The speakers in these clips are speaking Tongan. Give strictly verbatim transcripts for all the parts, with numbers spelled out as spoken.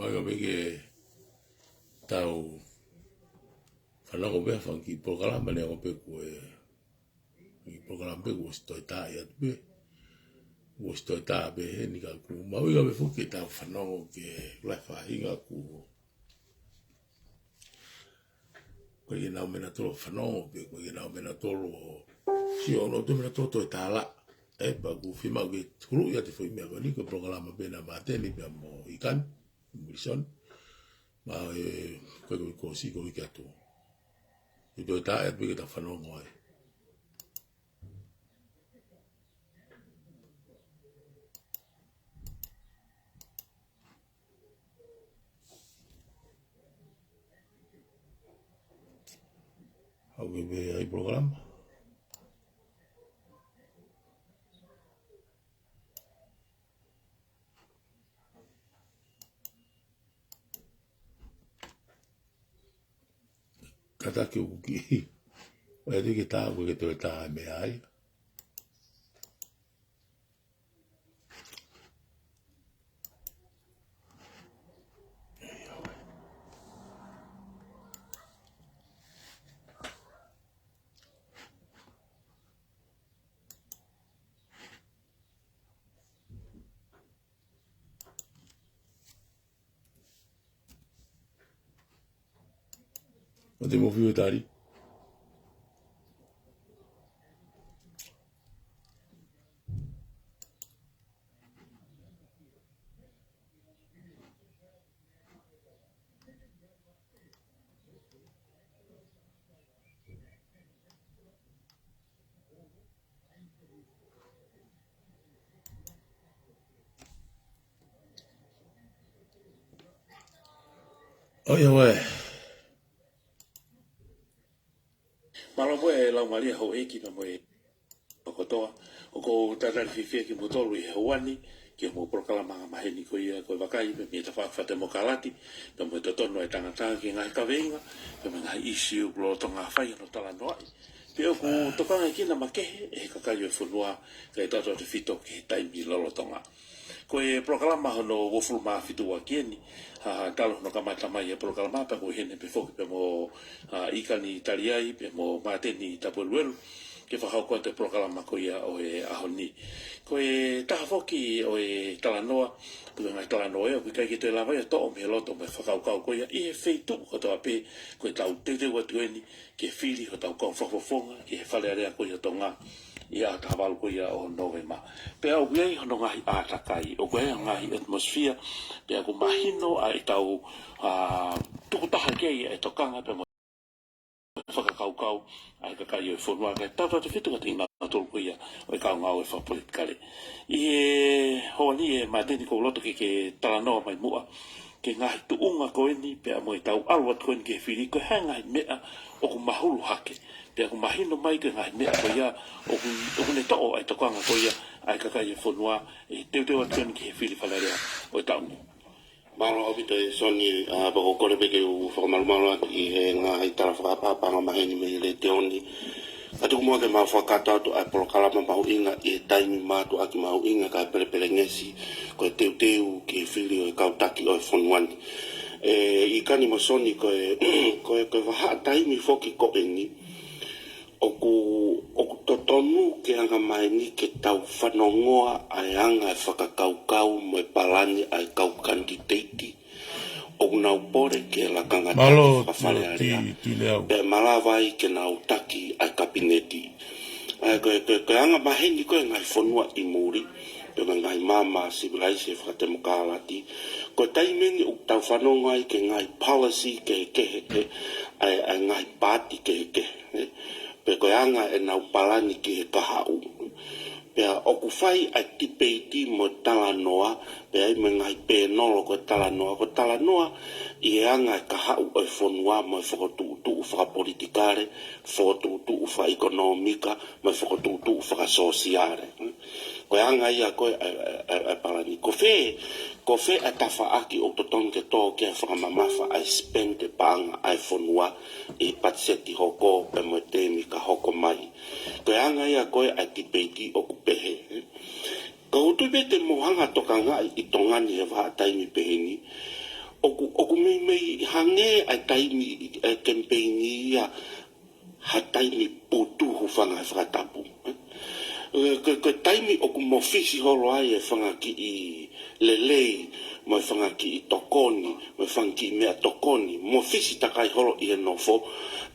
Mai ka pē ke tau fanongo pē ha fanga kiʻi polokalama neongo pē ko e kiʻi polokalama pē kuo ʻosi toe tā atu pē. Kuo ʻosi toe tā pē heni ka ʻoku mahuʻinga pē foki ke tau fanongo ki he ʻū faʻahinga ʻoku ʻikai ke nau meʻa tolo fanongo pe ʻikai ke nau meʻa tolo sio ʻoku nau toe meʻa tolo toe tālaʻa. ʻE pea ʻoku fiemaʻu ke huluʻi atu e foʻi meʻa ko eni ko e polokalama pē ʻa Māteni pea mo ʻIkani Uilisoni. Mahalo ʻe ko e ko e ko si ko e ke atu. ʻE toe tā atu pē ke tau fanongo ai. Haʻu ke pehē ʻa e polokalama. Kātaki ʻoku kiʻi ʻoku ʻikai ke tā, ʻoku ʻikai ke toe tā e meʻa ai. ʻO te mo fiu e tari. ʻOi, ʻoe. Mālō mo e laumālie houʻeiki pea mo e kotoa. ʻOku ou talitali fiefia kimoutolu ʻi he houa ni, ki hoʻomou polokalama angamaheni ko ia ko e Vakai pē mei he tafaʻaki fakatemokalati, pea mo e totonu ʻa e tangata ki he ngaahi kaveinga, pea mo e ngaahi ʻīsiu ʻoku lolotonga fai hono talanoaʻi. Pea ʻoku tokangaʻi kinaua makehe ʻe he kakai ʻo e fonua, kae tautautefito ki he taimi lolotonga. Ko e polokalama hono uofulu mā fitu ʻa eni, ha, talu hono kamata mai e polokalama pea ko ʻeni pē foki pea mo, ha, ʻIkani Taliai, pea mo Māteni Tapueluelu, ke fakahoko atu e polokalama ko ia ʻo e ʻaho ni. Ko e taha foki ʻo e talanoa, ko e ngaahi talanoa ia, ʻoku ʻikai ke toe lava ia ʻo toʻo mei he loto mo e fakakaukau ko ia, ʻi he feituʻu kotoa pē, ko e tau teuteu atu eni, ke fili hotau kau fakafofonga ki he Fale Alea ko ia ʻo Tonga ʻi he ʻaho taha valu ko ia ʻo Nōvema. Pea ʻoku ʻi ai hono ngaahi ʻātakai, ʻoku ʻi ai hono ngaahi atmosphere, pea ʻoku mahino ʻa ʻetau, ā, tukutaha ki ai ʻa e tokanga pea mo e fakakaukau ʻa e kakai ʻo e fonua kae tautautefito kiate kinautolu ko ia ʻo e kau ngāue fakapolitikale. ʻI he houa ni ʻe Māteni ʻoku ou loto ke ke talanoa mai muʻa ki he ngaahi tuʻunga ko eni, pea mo e tau ʻalu atu ko eni ki he fili, ko e hā e ngaahi meʻa ʻoku mahulu hake, pea ʻoku mahino mai ko e ngaahi meʻa ko ia ʻoku, ʻoku ne toʻo ʻa e tokanga ko ia ʻa e kakai ʻo e fonua ʻi he teuteu atu ko eni ki he fili Fale Alea ʻo e taʻu ni. Mālō ʻaupito ʻe Soni, ā, pea ʻoku ou kole pē ke u fakamalumalu atu ʻi he ngaahi tala fakaʻapaʻapa angamaheni mei he letiō ni. Ka tuku muʻa ke mau fakakakato atu ʻa e polokalama mahuʻinga ʻi he taimi mātuʻaki mahuʻinga kae pelepelengesi, ko e teuteu ki he fili ʻo e kau taki ʻo e fonua ni. ʻE, ʻIkani mo Soni, ko e, ko e, ko e vahaʻa taimi foki ko eni, ʻoku, ʻoku totonu ke angamaheni ke tau fanongoa ʻa e anga e fakakaukau mo e palani ʻa e kau kanititeiti ʻoku nau pole ki he lakanga taki fakafale alea. Pea malava ai ke nau taki ʻa e kapineti. ʻA ia ko e, ko e, ko e angamaheni ko e ngaahi fonua ʻi muli, pea mo e ngaahi maama sivilaise fakatemokalati. Ko e taimi eni ʻoku tau fanongo ai ki he ngaahi policy kehekehe, ʻa e, ʻa e ngaahi paati kehekehe. Pe ko e anga ʻenau palani ki he kahaʻu. Pea ʻoku fai ʻa e tipeiti mo e talanoa, pea ʻi ai mo e ngaahi pēnolo ko e talanoa, ko e talanoa ʻi he anga e kahaʻu ʻo e fonua mo e fokotuʻutuʻu fakapolitikale, fokotuʻutuʻu fakaʻekonōmika, mo e fokotuʻutuʻu fakasōsiale. Ko e anga ia ko ē ʻa e, ʻa e, ʻa e palani. Ko fē, ko fē ʻa e tafaʻaki ʻoku totonu ke tō ki ai e fakamamafa ʻa e spend ʻa e paʻanga ʻa e fonua ʻi he patiseti hoko pea mo e tēmi ka hoko mai. Ko e anga ia ko ē ʻa e tipeiti ʻoku pehē. Ka ʻoku ou tui pē te mou hanga ʻo tokangaʻi ʻi Tonga ni he vahaʻa taimi pehē ni, ʻOku, ʻoku meimei hangē ʻa e taimi ʻa e kemipeini ia ha taimi putu, hūfanga he fakatapu. Ko e, ko e taimi ʻoku mōfisi holo ai e fanga kiʻi lelei, mo e fanga kiʻi tokoni, mo e fanga kiʻi meʻatokoni, mōfisi takai holo ʻi he nofo,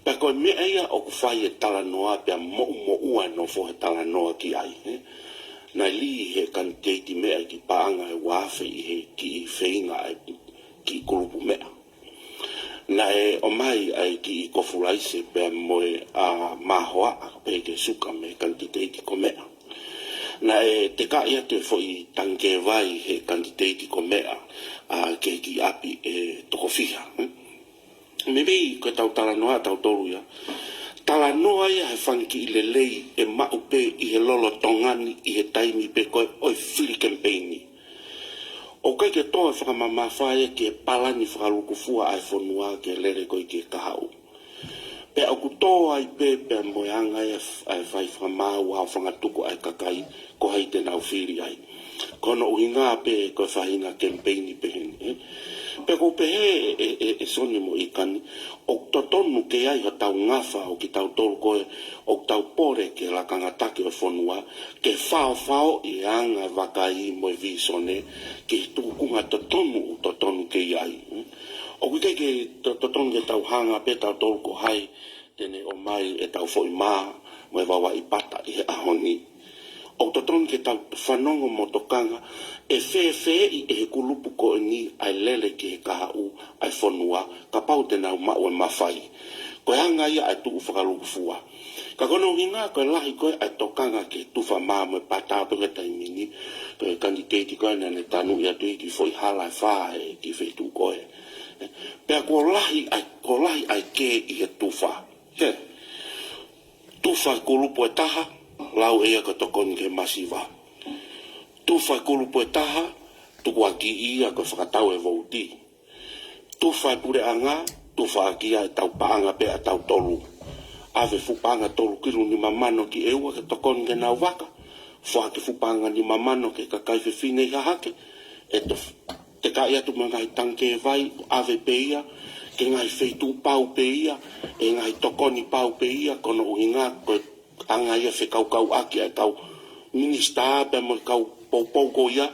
pea ko e meʻa ia ʻoku fai e talanoa, pea moʻumoʻua e nofo he talanoa ki ai, ē. Naʻe lī he kanititeiti meʻa e kiʻi paʻanga ʻe uaafe ʻi he kiʻi feinga ʻa e kiʻi kulupu meʻa. Naʻe ʻomai ʻa e kiʻi kofu laise pea mo e, ʻa, mahoaʻa pē ke suka mei he kanititeiti ko meʻa. Naʻe tekaʻi atu e foʻi tangikē vai he kanititeiti ko meʻa, ʻa, ki he kiʻi ʻapi ʻe toko fiha, ē. Meimei ko ʻetau talanoa ʻatautolu ia. Talanoa ia he fanga kiʻi lelei ʻe maʻu pē ʻi he lolotonga ni ʻi he taimi pē ko ē ʻo e fili kemipeini. ʻOku ʻikai ke tō e fakamamafa ia ki he palani fakalūkufua ʻa e fonua ke lele ko ē ki he kahaʻu. Pea ʻoku tō ai pē pea mo e anga ia ʻa e fai fakamaau ʻa e fanga tuku ʻa e kakai ko hai te nau fili ai. Ko hono ʻuhinga pē ko e faʻahinga kemipeini pehē ni, ē. Pea ʻoku ou pehē ʻe, ʻe, ʻe, ʻe Soni mo ʻIkani, ʻoku totonu ke ʻi ai hotau ngafa ʻo kitautolu ko ē ʻoku tau pole ki he lakanga taki ʻo e fonua, ke faofaoʻi e anga e vakai mo e vīsone ki he tūkunga totonu ʻoku totonu ke ʻi ai. ʻOku ʻikai ke to-, totonu ke tau hanga pē tautolu ko hai te ne ʻomai ʻetau foʻi mā mo e vavaʻi pata ʻi he ʻaho ni. ʻOku totonu ke tau fanongo mo tokanga ʻe fēfeeʻi ʻe he kulupu ko eni ʻa e lele ki he kahaʻu ʻa e fonua, kapau te nau maʻu e mafai. Ko e anga ia ʻa e tuʻu fakalūkufua. Ka ko hono ʻuhinga ko e lahi ko ē ʻa e tokanga ki he tufa mā mo e pata pē ko e taimi ni, ko e kanititeiti ko ē naʻa ne tanu ia atu ʻi he kiʻi foʻi hala ʻe fā he kiʻi feituʻu ko ē. Pea kuo lahi ʻa e, kuo lahi ʻa e kē ʻi he tufa. He tufa e kulupu ʻe taha, lau ʻe ia ko e tokoni ki he masiva. Tufa e kulupu ʻe taha, tukuakiʻi ia ko e fakatau e vouti. Tufa e puleʻanga, tufa ʻaki ia ʻetau paʻanga pē ʻatautolu. ʻAve fuʻu paʻanga tolu kilu nima mano ki ʻEua ke tokoni ki heʻenau vaka. Foaki fuʻu paʻanga nima mano ki he kakai fefine ʻi Hahake. ʻE to-, tekaʻi atu mo e ngaahi tangikē vai, ʻave pē ia ki he ngaahi feituʻu pau pē ia, ʻe ngaahi tokoni pau pē ia, ko hono ʻuhinga ko e anga ia fekaukauʻaki ʻa e kau minisitā pea mo e kau poupou ko ia.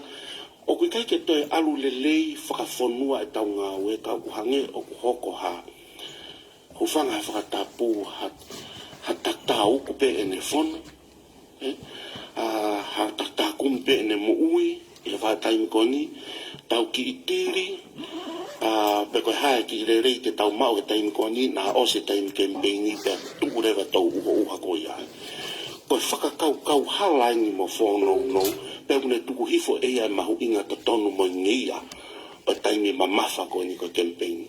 ʻOku ʻikai ke toe ʻalu lelei fakafonua ʻetau ngāue ka ʻoku hangē ʻoku hoko ha, hūfanga he fakatapu, ha, ha takitaha uku pē ʻene fono, ē? ʻA, ha takitaha kumi pē ʻene moʻui ʻi he vahaʻa taimi ko eni, tau kiʻi tili, ʻa, pe ko e hā e kiʻi lelei te tau maʻu he taimi ko eni, naʻa ʻosi e taimi kemipeini pea tuʻu leva ʻetau ʻuhoʻuha ko ia. Ko e fakakaukau hala eni mo fōnounou, pea ʻoku ne tuku hifo ʻe ia e mahuʻinga totonu mo e ngeia ʻo e taimi mamafa ko eni ko e kemipeini.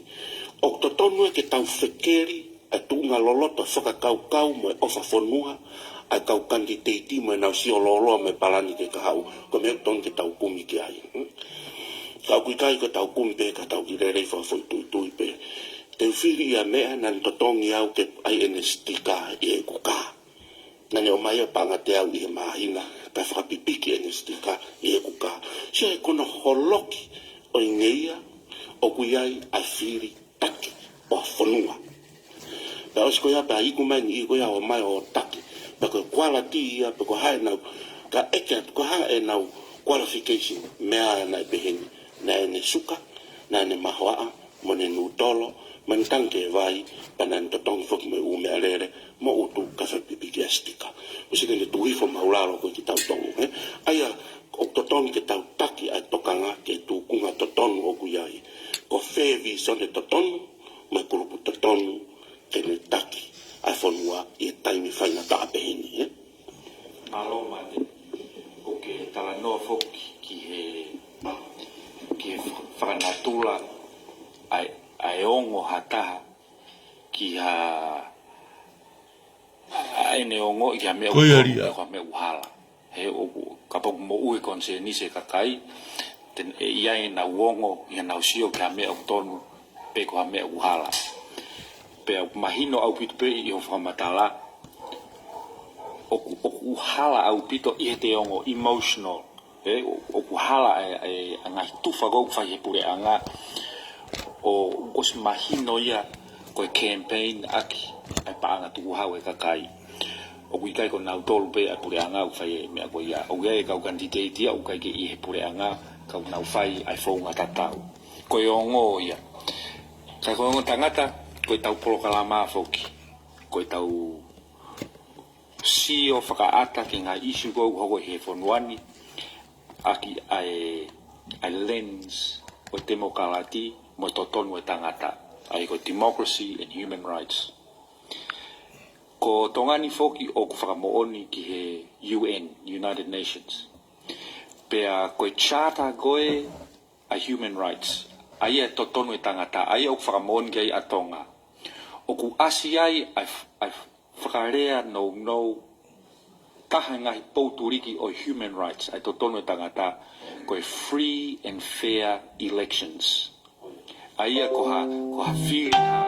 ʻOku totonu ia ke tau fekeli ʻa e tuʻunga loloto fakakaukau mo e ʻofa fonua ʻa e kau kanititeiti mo ʻenau sio lōloa mo e palani ki he kahaʻu, ko e meʻa ʻoku totonu ke tau kumi ki ai. Ka ʻoku ʻikai ko ʻetau kumi pē ka tau kiʻi lelei fakafoʻituitui pē. Te u fili ia meʻa naʻa ne totongi au ke ʻai ʻene sitika ʻi heʻeku kā. Naʻa ne ʻomai ia paʻanga teau ʻi he māhina, kae fakapipiki ʻene sitika ʻi heʻeku kā. Sio he ko hono holoki ʻo e ngeia ʻoku ʻi ai ʻa e fili taki ʻo e fonua. Pea ʻosi ko ia pea iku mai ni, iku ia ʻo mai ʻo taki. Pea ko e kualiti ia, pea ko e hā ʻenau, ka ʻeke atu, ko e hā ʻenau qualification, meʻa naʻe pehē ni, naʻa ne suka, naʻa ne mahoaʻa, mo ʻene nūtolo, mo ʻene tangikē vai, pea naʻa ne totongi foki mo e ʻū meʻalele, mo ʻutu kae fakapipiki ʻa e sitika. Kuo ʻosi ke ne tuʻu hifo maʻulalo ko ē kitautolu, ē? ʻA ia, ʻoku totonu ke tau taki ʻa e tokanga ki he tūkunga totonu ʻoku ʻi ai. Ko fē e vīsone totonu, mo e kulupu totonu, ke ne taki ʻa e fonua ʻi he taimi faingataʻa pehē ni, ē? Mālō Mate, ʻoku ke talanoa foki ki he, ki he fakanatula ʻa e, ʻa e ongo ha taha ki ha, ʻa ʻene ongoʻi ki ha meʻa ʻoku tonu pe ko ha meʻa ʻoku hala. He ʻoku, kapau ʻoku moʻui e konisēnisi e kakai, te ne ʻi ai ʻenau ongo, ʻi heʻenau sio ki ha meʻa ʻoku tonu pe ko ha meʻa ʻoku hala. Pea ʻoku mahino ʻaupito pē ʻi hoʻo fakamatala, ʻoku, ʻoku hala ʻaupito ʻi heʻete ongo emotional. Ē, ʻo-, ʻoku hala e, e, ʻa e ngaahi tufa ko ē ʻoku fai he puleʻanga. ʻOku ʻosi mahino ia ko e campaign ʻaki ʻa e paʻanga tukuhau ʻa e kakai. ʻOku ʻikai ko nautolu pē ʻa e puleʻanga ʻoku fai e meʻa ko ia. ʻOku ʻi ai e kau kanititeiti ia ʻoku ʻikai ke ʻi he puleʻanga ka ʻoku nau fai ʻa e founga tatau. Ko e ongo ia. Ka ko e ongo tangata, ko e tau polokalama foki. Ko e tau sio fakaʻata ki he ngaahi issue ko ē ʻoku hoko ʻi he fonua ni, ʻaki ʻa e, ʻa e lens ʻo e temokalati mo e totonu ʻa e tangata, ʻa ia ko e democracy and human rights. Ko Tonga ni foki ʻoku fakamoʻoni ki he U N, United Nations. Pea ko e charter ko ē ʻa e human rights, ʻa ia ʻa e totonu ʻa e tangata, ʻa ia ʻoku fakamoʻoni ki ai ʻa Tonga. ʻOku ʻasi ai ʻa e f-, ʻa e f-, fakalea nounou, taha e ngaahi poutuliki ʻo e human rights, ʻa e totonu ʻa e tangata, ko e free and fair elections. ʻA ia ko ha, ko ha fili ha,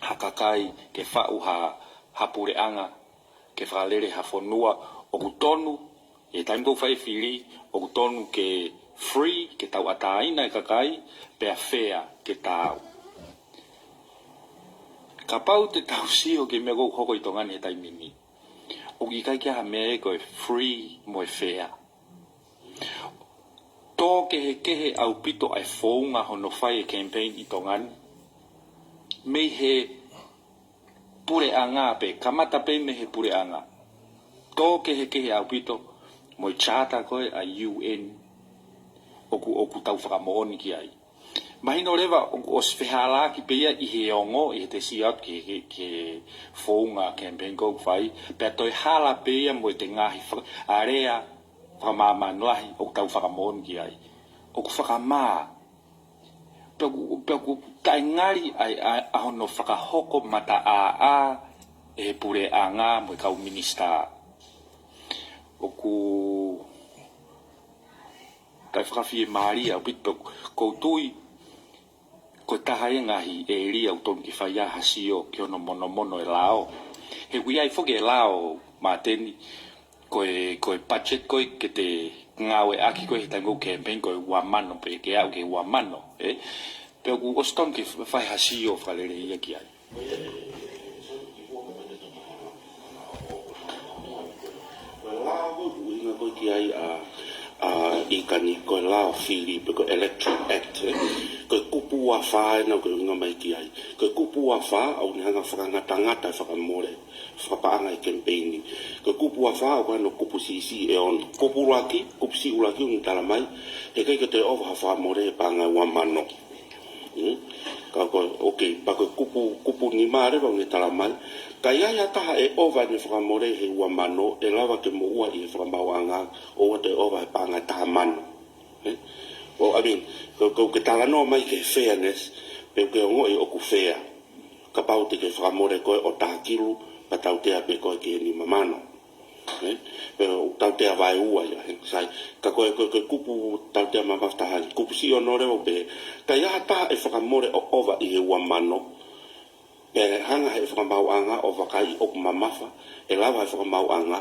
ha kakai ke faʻu ha, ha puleʻanga, ke fakalele ha fonua, ʻoku tonu, ʻi he taimi ʻoku fai e fili, ʻoku tonu ke free, ke tauʻatāina e kakai, pea fair, ke taau. Kapau te tau sio ki he meʻa ʻoku hoko ʻi Tonga ni he taimi ni, ʻoku ʻikai ke ʻi ai ha meʻa ia ko e free mo e fair. Tō kehekehe ʻaupito ʻa e founga hono fai e campaign ʻi Tonga ni, mei he puleʻanga pē, kamata pē mei he puleʻanga. Tō kehekehe ʻaupito mo e charter ko ē ʻa e U N ʻoku, ʻoku tau fakamoʻoni ki ai. Mahino leva ʻoku ʻosi fehālaaki pē ia ʻi he ongo, ʻi he te sio atu ki he, ki he founga campaign ko ē ʻoku fai, pea toe hala pē ia mo e te ngaahi faka-, ʻa e lea fakamāmani lahi ʻoku tau fakamoʻoni ki ai. ʻOku fakamā. Pea ʻoku, pea ʻoku taʻengali ʻa e, ʻa e, ʻa hono fakahoko mataʻāʻā ʻe he puleʻanga mo e kau minisitā. ʻOku taʻefakafiemālie ʻaupito, pea ʻoku ou tui, ko e taha ia e ngaahi ʻēlia ʻoku tonu ke fai ai ha sio ki hono monomono e lao. He ʻoku ʻi ai foki e lao, Māteni, ko e, ko e budget ko ē ke te ngāueʻaki ko ē he taimi ʻoku campaign ko e ua mano pē ke aʻu ki he ua mano, ē? Pea ʻoku ʻosi tonu ke fai ha sio fakalelei ia ki ai. Ko e lao ko ē ʻoku ʻuhinga ko ē ki ai ʻa, ʻa ʻIkani, ko e lao fili pe ko e Electoral Act, ē? Ko e kupu ua fā ena ʻoku ʻuhinga mai ki ai. Ko e kupu ua fā ʻoku ne hanga fakangatangata e fakamole fakapaʻanga e kemipeini. Ko e kupu ua fā ʻoku ʻi ai hono kupu siʻisiʻi ʻe ono. Kupu ʻuluaki, kupu siʻi ʻuluaki ʻoku ne talamai, heʻikai ke toe ʻova ha fakamole he paʻanga ʻe ua mano. Hmm? Ka ko, okay, pea ko e kupu, kupu nima leva ʻoku ne talamai, ka ʻi ai ha taha ʻe ʻova ʻene fakamole he ua mano, ʻe lava ke moʻua ʻi he fakamaauʻanga, ʻoua toe ʻova he paʻanga ʻe taha mano. Eh? Well, I mean, ko, ko, ke talanoa mai ki he fairness, pea ʻoku ke ongoʻi ʻoku fair. Kapau te ke fakamole koe ʻo taha kilu, pea tautea pē koe ki he nima mano. Eh? Pea ʻoku tautea vaeua ia, eh? Sai, ka ko e, ko e, ko e kupu tautea mamafa taha ni, kupu siʻi ono leva ʻoku pehē, ka ʻi ai ha taha ʻe fakamole ʻo ʻova ʻi he ua mano, pea hanga he fakamaauʻanga ʻo vakai ʻoku mamafa, ʻe lava he fakamaauʻanga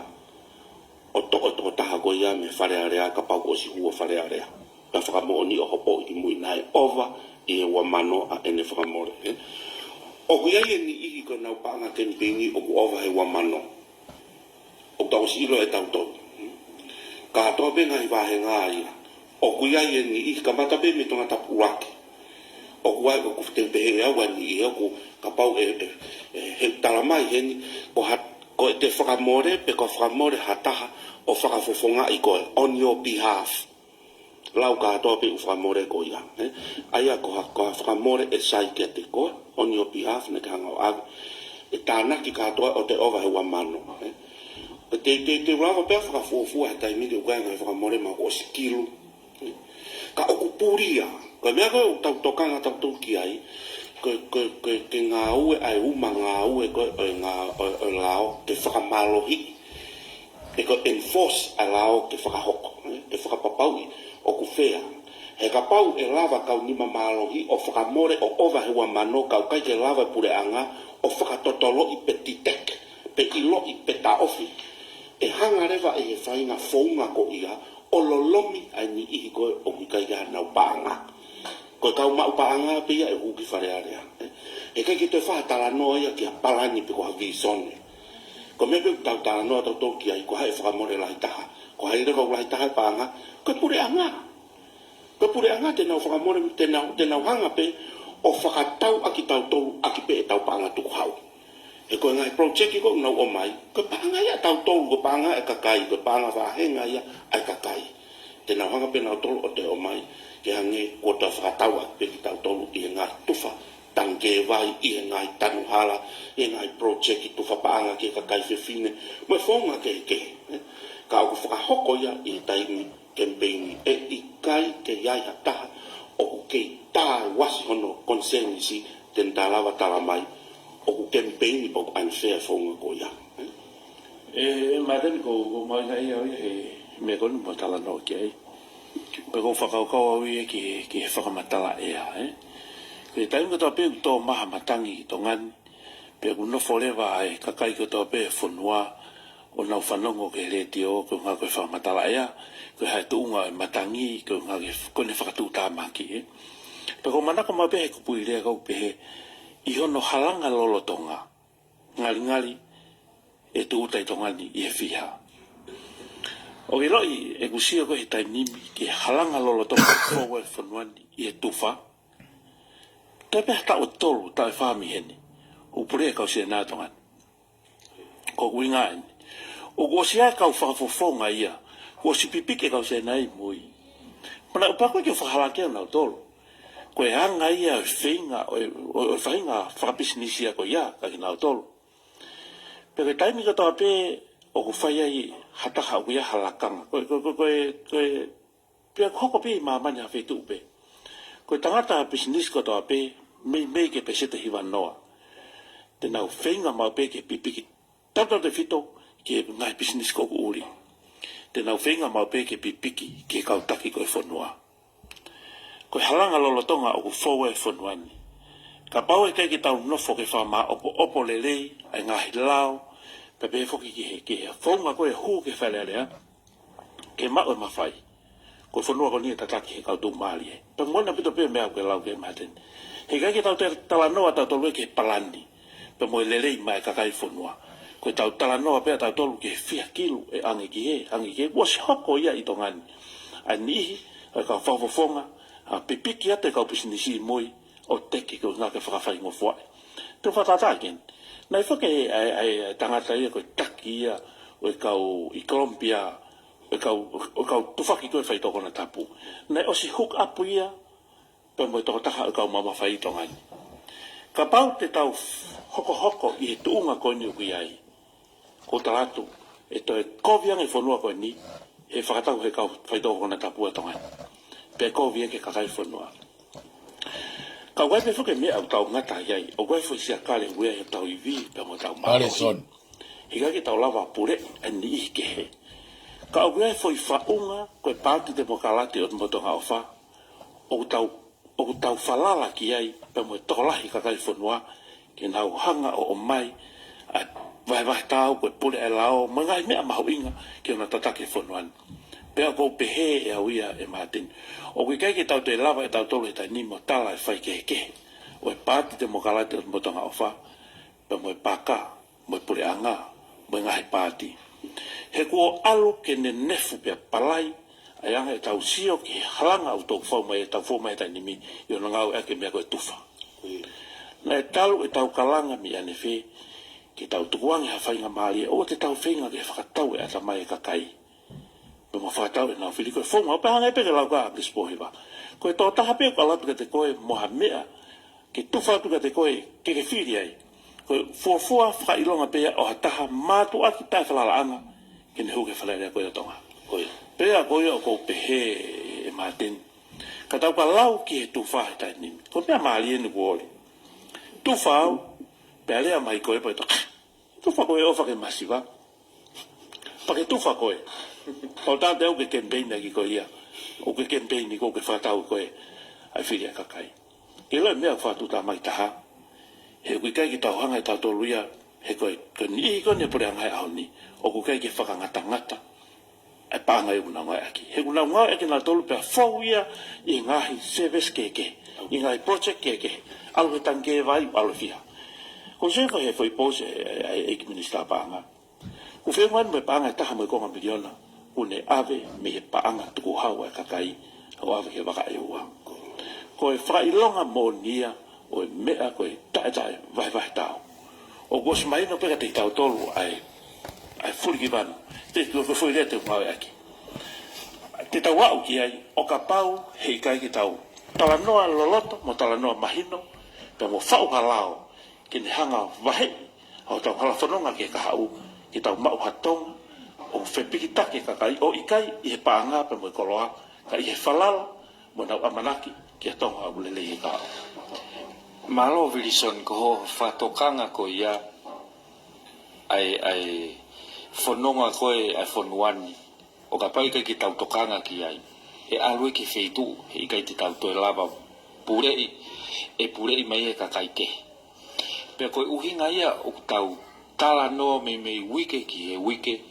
ʻo toʻo e tokotaha ko ia mei he Fale Alea kapau kuo ʻosi hū ʻa Fale Alea. Pea fakamoʻoni ʻo hopoʻi ki mui naʻe ʻova ʻi he ua mano ʻa ʻene fakamole, eh? ʻOku ʻi ai e niʻihi ko ʻenau paʻanga kemipeini ʻoku ʻova he ua mano. ʻOku tau ʻosi ʻilo ʻe tautolu. Kātoa pē ngaahi vāhenga ia. ʻOku ʻi ai e niʻihi kamata pē mei Tongatapu ʻuluaki. ʻOku ʻi ai, ʻoku te pehē ʻe au ʻa e niʻihi ʻoku kapau ʻe, ʻe, ʻe, he talamai heni, ko ha, ko ʻete fakamole, pe ko e fakamole ha taha ʻo fakafofongaʻi koe, on your behalf. Lau kātoa pē ʻū fakamole ko ia, eh? ʻA ia ko ha, ko ha fakamole ʻe sai kiate koe, on your behalf, naʻa ke hanga ʻo ʻave. ʻE tānaki kātoa ʻo te ʻova he ua mano, eh? Te, te, te u lava pē ʻo fakafuofua he taimi ni ʻoku ʻi ai e ngaahi fakamole maʻa kuo ʻosi kilu. Ka ʻoku pulia, ko e meʻa ko ē ʻoku tau tokanga tautolu ki ai, ko e, ko e, ko e, ke ngāue ʻa e uma ngāue ko ē ʻo e ngā-, ʻo e, ʻo e lao, ke fakamālohiʻi, pe ko e enforce ʻa e lao ke fakahoko, eh, ke fakapapauʻi ʻoku fair. He kapau ʻe lava kau nima mālohi ʻo fakamole ʻo ʻova he ua mano, ka ʻoku ʻikai ke lava e puleʻanga ʻo fakatotoloʻi pe detect, pe ʻiloʻi, pe taʻofi, ʻe hanga leva ʻe he faʻahinga founga ko ia ʻo lolomi ʻa e niʻihi ko ē ʻoku ʻikai ke ʻi ai hanau paʻanga. Ko e kau maʻu paʻanga pē ia ʻe hū ki Fale Alea. ʻE, ʻikai ke toe fai ha talanoa ia ki ha palani pe ko ha vīsone. Ko e meʻa pē ʻoku tau talanoa tautolu ki ai, ko hai ʻe fakamole lahi taha. Ko hai leva ʻoku lahi taha e paʻanga, ko e puleʻanga. Ko e puleʻanga te nau fakamole, te nau, te nau hanga pē ʻo fakatau ʻaki tautolu ʻaki pē ʻetau paʻanga tukuhau. He ko e ngaahi project ko ē ʻoku nau ʻomai, ko e paʻanga ia ʻatautolu, ko e paʻanga e kakai, ko e paʻanga faʻahinga ia ʻa e kakai. Te nau hanga pē nautolu ʻo toe ʻomai, ke hangē kuo toe fakatau ʻaki pē kitautolu ʻi he ngaahi tufa tangikē vai, ʻi he ngaahi tanu hala, ʻi he ngaahi project tufa paʻanga ki he kakai fefine, mo e founga kehekehe. Ka ʻoku fakahoko ia ʻi he taimi kemipeini, ʻe ʻikai ke ʻi ai ha taha ʻoku kei tāuasi hono konisēnisi te ne tā lava tala mai ʻoku kemipeini pe ʻoku unfair e founga ko ia. ʻE, ʻe Māteni, ʻoku, ʻoku mālie ia ʻo ia he meʻa ko eni mo talanoa ki ai. Pea ʻoku ou fakakaukau au ia ki he, ki he fakamatala ʻea, ē. Ko e taimi kotoa pē ʻoku tō mai ha matangi ki Tonga ni, pea ʻoku nofo leva e kakai kotoa pē e fonua ʻo nau fanongo ki he letiō, ko e ʻuhinga ko e fakamatala ʻea, ko e hā e tuʻunga e matangi, ko e ʻuhinga ko ʻene fakatuʻutāmaki, ē. Pea ʻoku ou manako maʻu pē he kupuʻi lea ʻoku pehē, ʻi hono halanga lolotonga, ngalingali ʻe tūʻuta ʻi Tonga ni ʻi he fiha. ʻOku ʻiloʻi ʻeku sio ko ē he taimi ni ki he halanga lolotonga ʻoku fou ai e fonua ni ʻi he tufa. Toe pē ha taʻu ʻe tolu, taʻu ʻe fā mei heni, ʻoku pule e kau Siaina ʻa Tonga ni. Ko ʻeku ʻuhinga eni, ʻoku ʻosi ʻi ai e kau fakafofonga ia, kuo ʻosi pipiki e kau Siaina ʻi mui. Mana ʻoku pau ke u fakahalaaki ʻa nautolu. Ko e anga ia ʻo e feinga, ʻo e, ʻo e, ʻo e faʻahinga fakapisinisi ia ko ia, kia kinautolu. Pea ko e taimi kotoa pē ʻoku fai ai ha taha ʻoku ʻi ai ha lakanga. Ko e, ko e, ko e, ko e, ko e, pea ʻoku hoko pē ʻi māmani ha feituʻu pē. Ko e tangata pisinisi kotoa pē, meimei ki he peseti ʻe hiva noa, te nau feinga maʻu pē ke pipiki tautautefito ki he ngaahi pisinisi ko ē ʻoku ʻuli. Te nau feinga maʻu pē ke pipiki ki he kau taki ko ē e fonua. Ko e halanga lolotonga ʻoku fou ai e fonua ni. Kapau ʻe ʻikai ke tau nofo ke fakamāʻopoʻopo lelei ʻa e ngaahi lao, pea pehē foki ki he, ki he founga ko ē hū ki Fale Alea, ke maʻu e mafai, ko e fonua ko eni ʻe tataki ʻe he kau tuʻumālie. Pea moʻoni ʻaupito pē e meʻa ʻoku ke lau, kia Māteni. He ʻikai ke tau te talanoa tautolu ia ki he palani pea mo e lelei maʻa e kakai e fonua. Ko ʻetau talanoa pē ʻatautolu ki he fiha kilu ʻe ʻange ki hē, ʻange ki hē, kuo ʻosi hoko ia ʻi Tonga ni. ʻA e niʻihi ʻo e kau fakafofonga, ʻa e pipiki atu e kau pisinisi ʻi mui ʻo teke ko e ʻuhinga ke fakafaingofuaʻi. Te u fakatātā ʻeni. Naʻe ʻi ai foki e, e, e, e tangata ia ko e taki ia ʻo e kau ʻi Colombia, ʻo e kau, ʻo e kau tufaki ko ē e faitoʻo konatapu. Naʻe ʻosi hook up ia pea mo e tokotaha ʻo e kau mamafa ʻi Tonga ni. Kapau te tau hokohoko ʻi he tuʻunga ko eni ʻoku ʻi ai, ʻoku ou tala atu, ʻe toe kovi ange e fonua ko eni he fakatau ʻe he kau faitoʻo konatapu ʻa Tonga ni. Pea kovi ange ki he kakai e fonua. Ka ʻoku ʻi ai pē foki e meʻa ʻoku tau ngata ai, ʻoku ʻi ai foʻi siakale ʻoku ʻi ai ʻetau ivi pea mo ʻetau mālohi. Harrison. He ʻikai ke tau lava pule ʻa e niʻihi kehe. Ka ʻoku ʻi ai foʻi faʻunga, ko e Paati Temokalati ʻo Motonga ʻOfa, ʻoku tau, ʻoku tau falala ki ai pea mo e tokolahi e kakai e fonua, ke nau hanga ʻo ʻomai ʻa e vahevahe taau, ko e pule ʻa e lao, mo e ngaahi meʻa mahuʻinga ke ʻoua naʻa tataki e fonua ni. Pea ʻoku ou pehē ʻe au ia, ʻe Māteni, ʻoku ʻikai ke tau toe lava ʻe tautolu he taimi ni mo tala e faikehekehe ʻo e Paati Temokalati ʻo Motonga ʻOfa pea mo e Pāka, mo e Puleʻanga, mo e ngaahi paati. He kuo ʻalu ke nenefu pea palai ʻa e anga ʻetau sio ki he halanga ʻoku tau fou mai, ʻetau fou mai he taimi ni, ʻi hono ngāueʻaki e meʻa ko e tufa. Naʻe talu ʻetau kalanga mei ʻanefē ke tau tukuange ha faingamālie, ʻoua te tau feinga ke fakatau e ʻatamai e kakai pea mo fakatau ʻenau fili. Ko e founga, ʻo pehē ange pē ke lau kia Principal Hiva, ko e tokotaha pē ʻoku ʻalu atu kiate koe mo ha meʻa ke tufa atu kiate koe ke ke fili ai, ko e fuofua fakaʻilonga pē ia ʻo ha taha mātuʻaki taʻefalalaʻanga ke ne hū ki he Fale Alea ko ia ʻo Tonga. Ko ia. Pea ko ia ʻoku ou pehē, ʻe Māteni, ka tau ka lau ki he tufa he taimi ni, ko e meʻa mālie eni kuo ʻoli. Tufa au, pea lea mai koe pea toe tufa koe, ʻofa ke masiva. Pea ke tufa koe. ʻO tātā au ke kemipeini ʻaki koe ia. ʻOku ke kemipeini koe ke fakatau koe ʻa e fili ʻa e kakai. Ke lau e meʻa ʻoku fakatuʻutāmaki taha. He ʻoku ʻikai ke tau hanga ʻe tautolu ia, he ko e, ko e niʻihi ko eni e puleʻanga he ʻaho ni, ʻoku ʻikai ke fakangatangata ʻa e paʻanga ʻoku nau ngāueʻaki. He ʻoku nau ngāueʻaki nautolu pea fou ia ʻi he ngaahi service kehekehe, ʻi he ngaahi project kehekehe. ʻAlu he tangikē vai, ʻalu he fiha. Ko e sefa he foʻi post ʻa e, ʻa e, ʻa e ʻEiki Minisitā Paʻanga. ʻOku feʻunga eni mo e paʻanga ʻe taha mo e konga miliona ʻoku ne ʻave mei he paʻanga tukuhau ʻa e kakai ʻo ʻave ki he vaka ʻe ua. Ko e fakaʻilonga moʻoni ia ʻo e meʻa ko e taʻetaʻe vahevahe tau. ʻOku ʻosi mahino pē kiate kitautolu ʻa e, ʻa e fulikivanu. Te, ko e foʻi lea te u ngāueʻaki. Te tau aʻu ki ai ʻo kapau he ʻikai ke tau talanoa loloto mo talanoa mahino, pea mo faʻu ha lao ke ne hanga ʻo vaheʻi hotau hala fononga ki he kahaʻu, ke tau maʻu ha Tonga ʻoku fepikitaki e kakai, ʻo ʻikai ʻi he paʻanga pea mo e koloa, ka ʻi he falala mo ʻenau ʻamanaki ki ha Tonga ʻoku lelei he kahaʻu. Mālō Vilisoni, ko hoʻo fakatokanga ko ia ʻa e, ʻa e fononga ko ē ʻa e fonua ni, ʻo kapau ʻikai ke tau tokanga ki ai, ʻe ʻalu ia ki he feituʻu he ʻikai te tau toe lava puleʻi, ʻe puleʻi mai ʻe he kakai kehe. Pea ko e ʻuhinga ia ʻoku tau talanoa meimei uike ki he uike.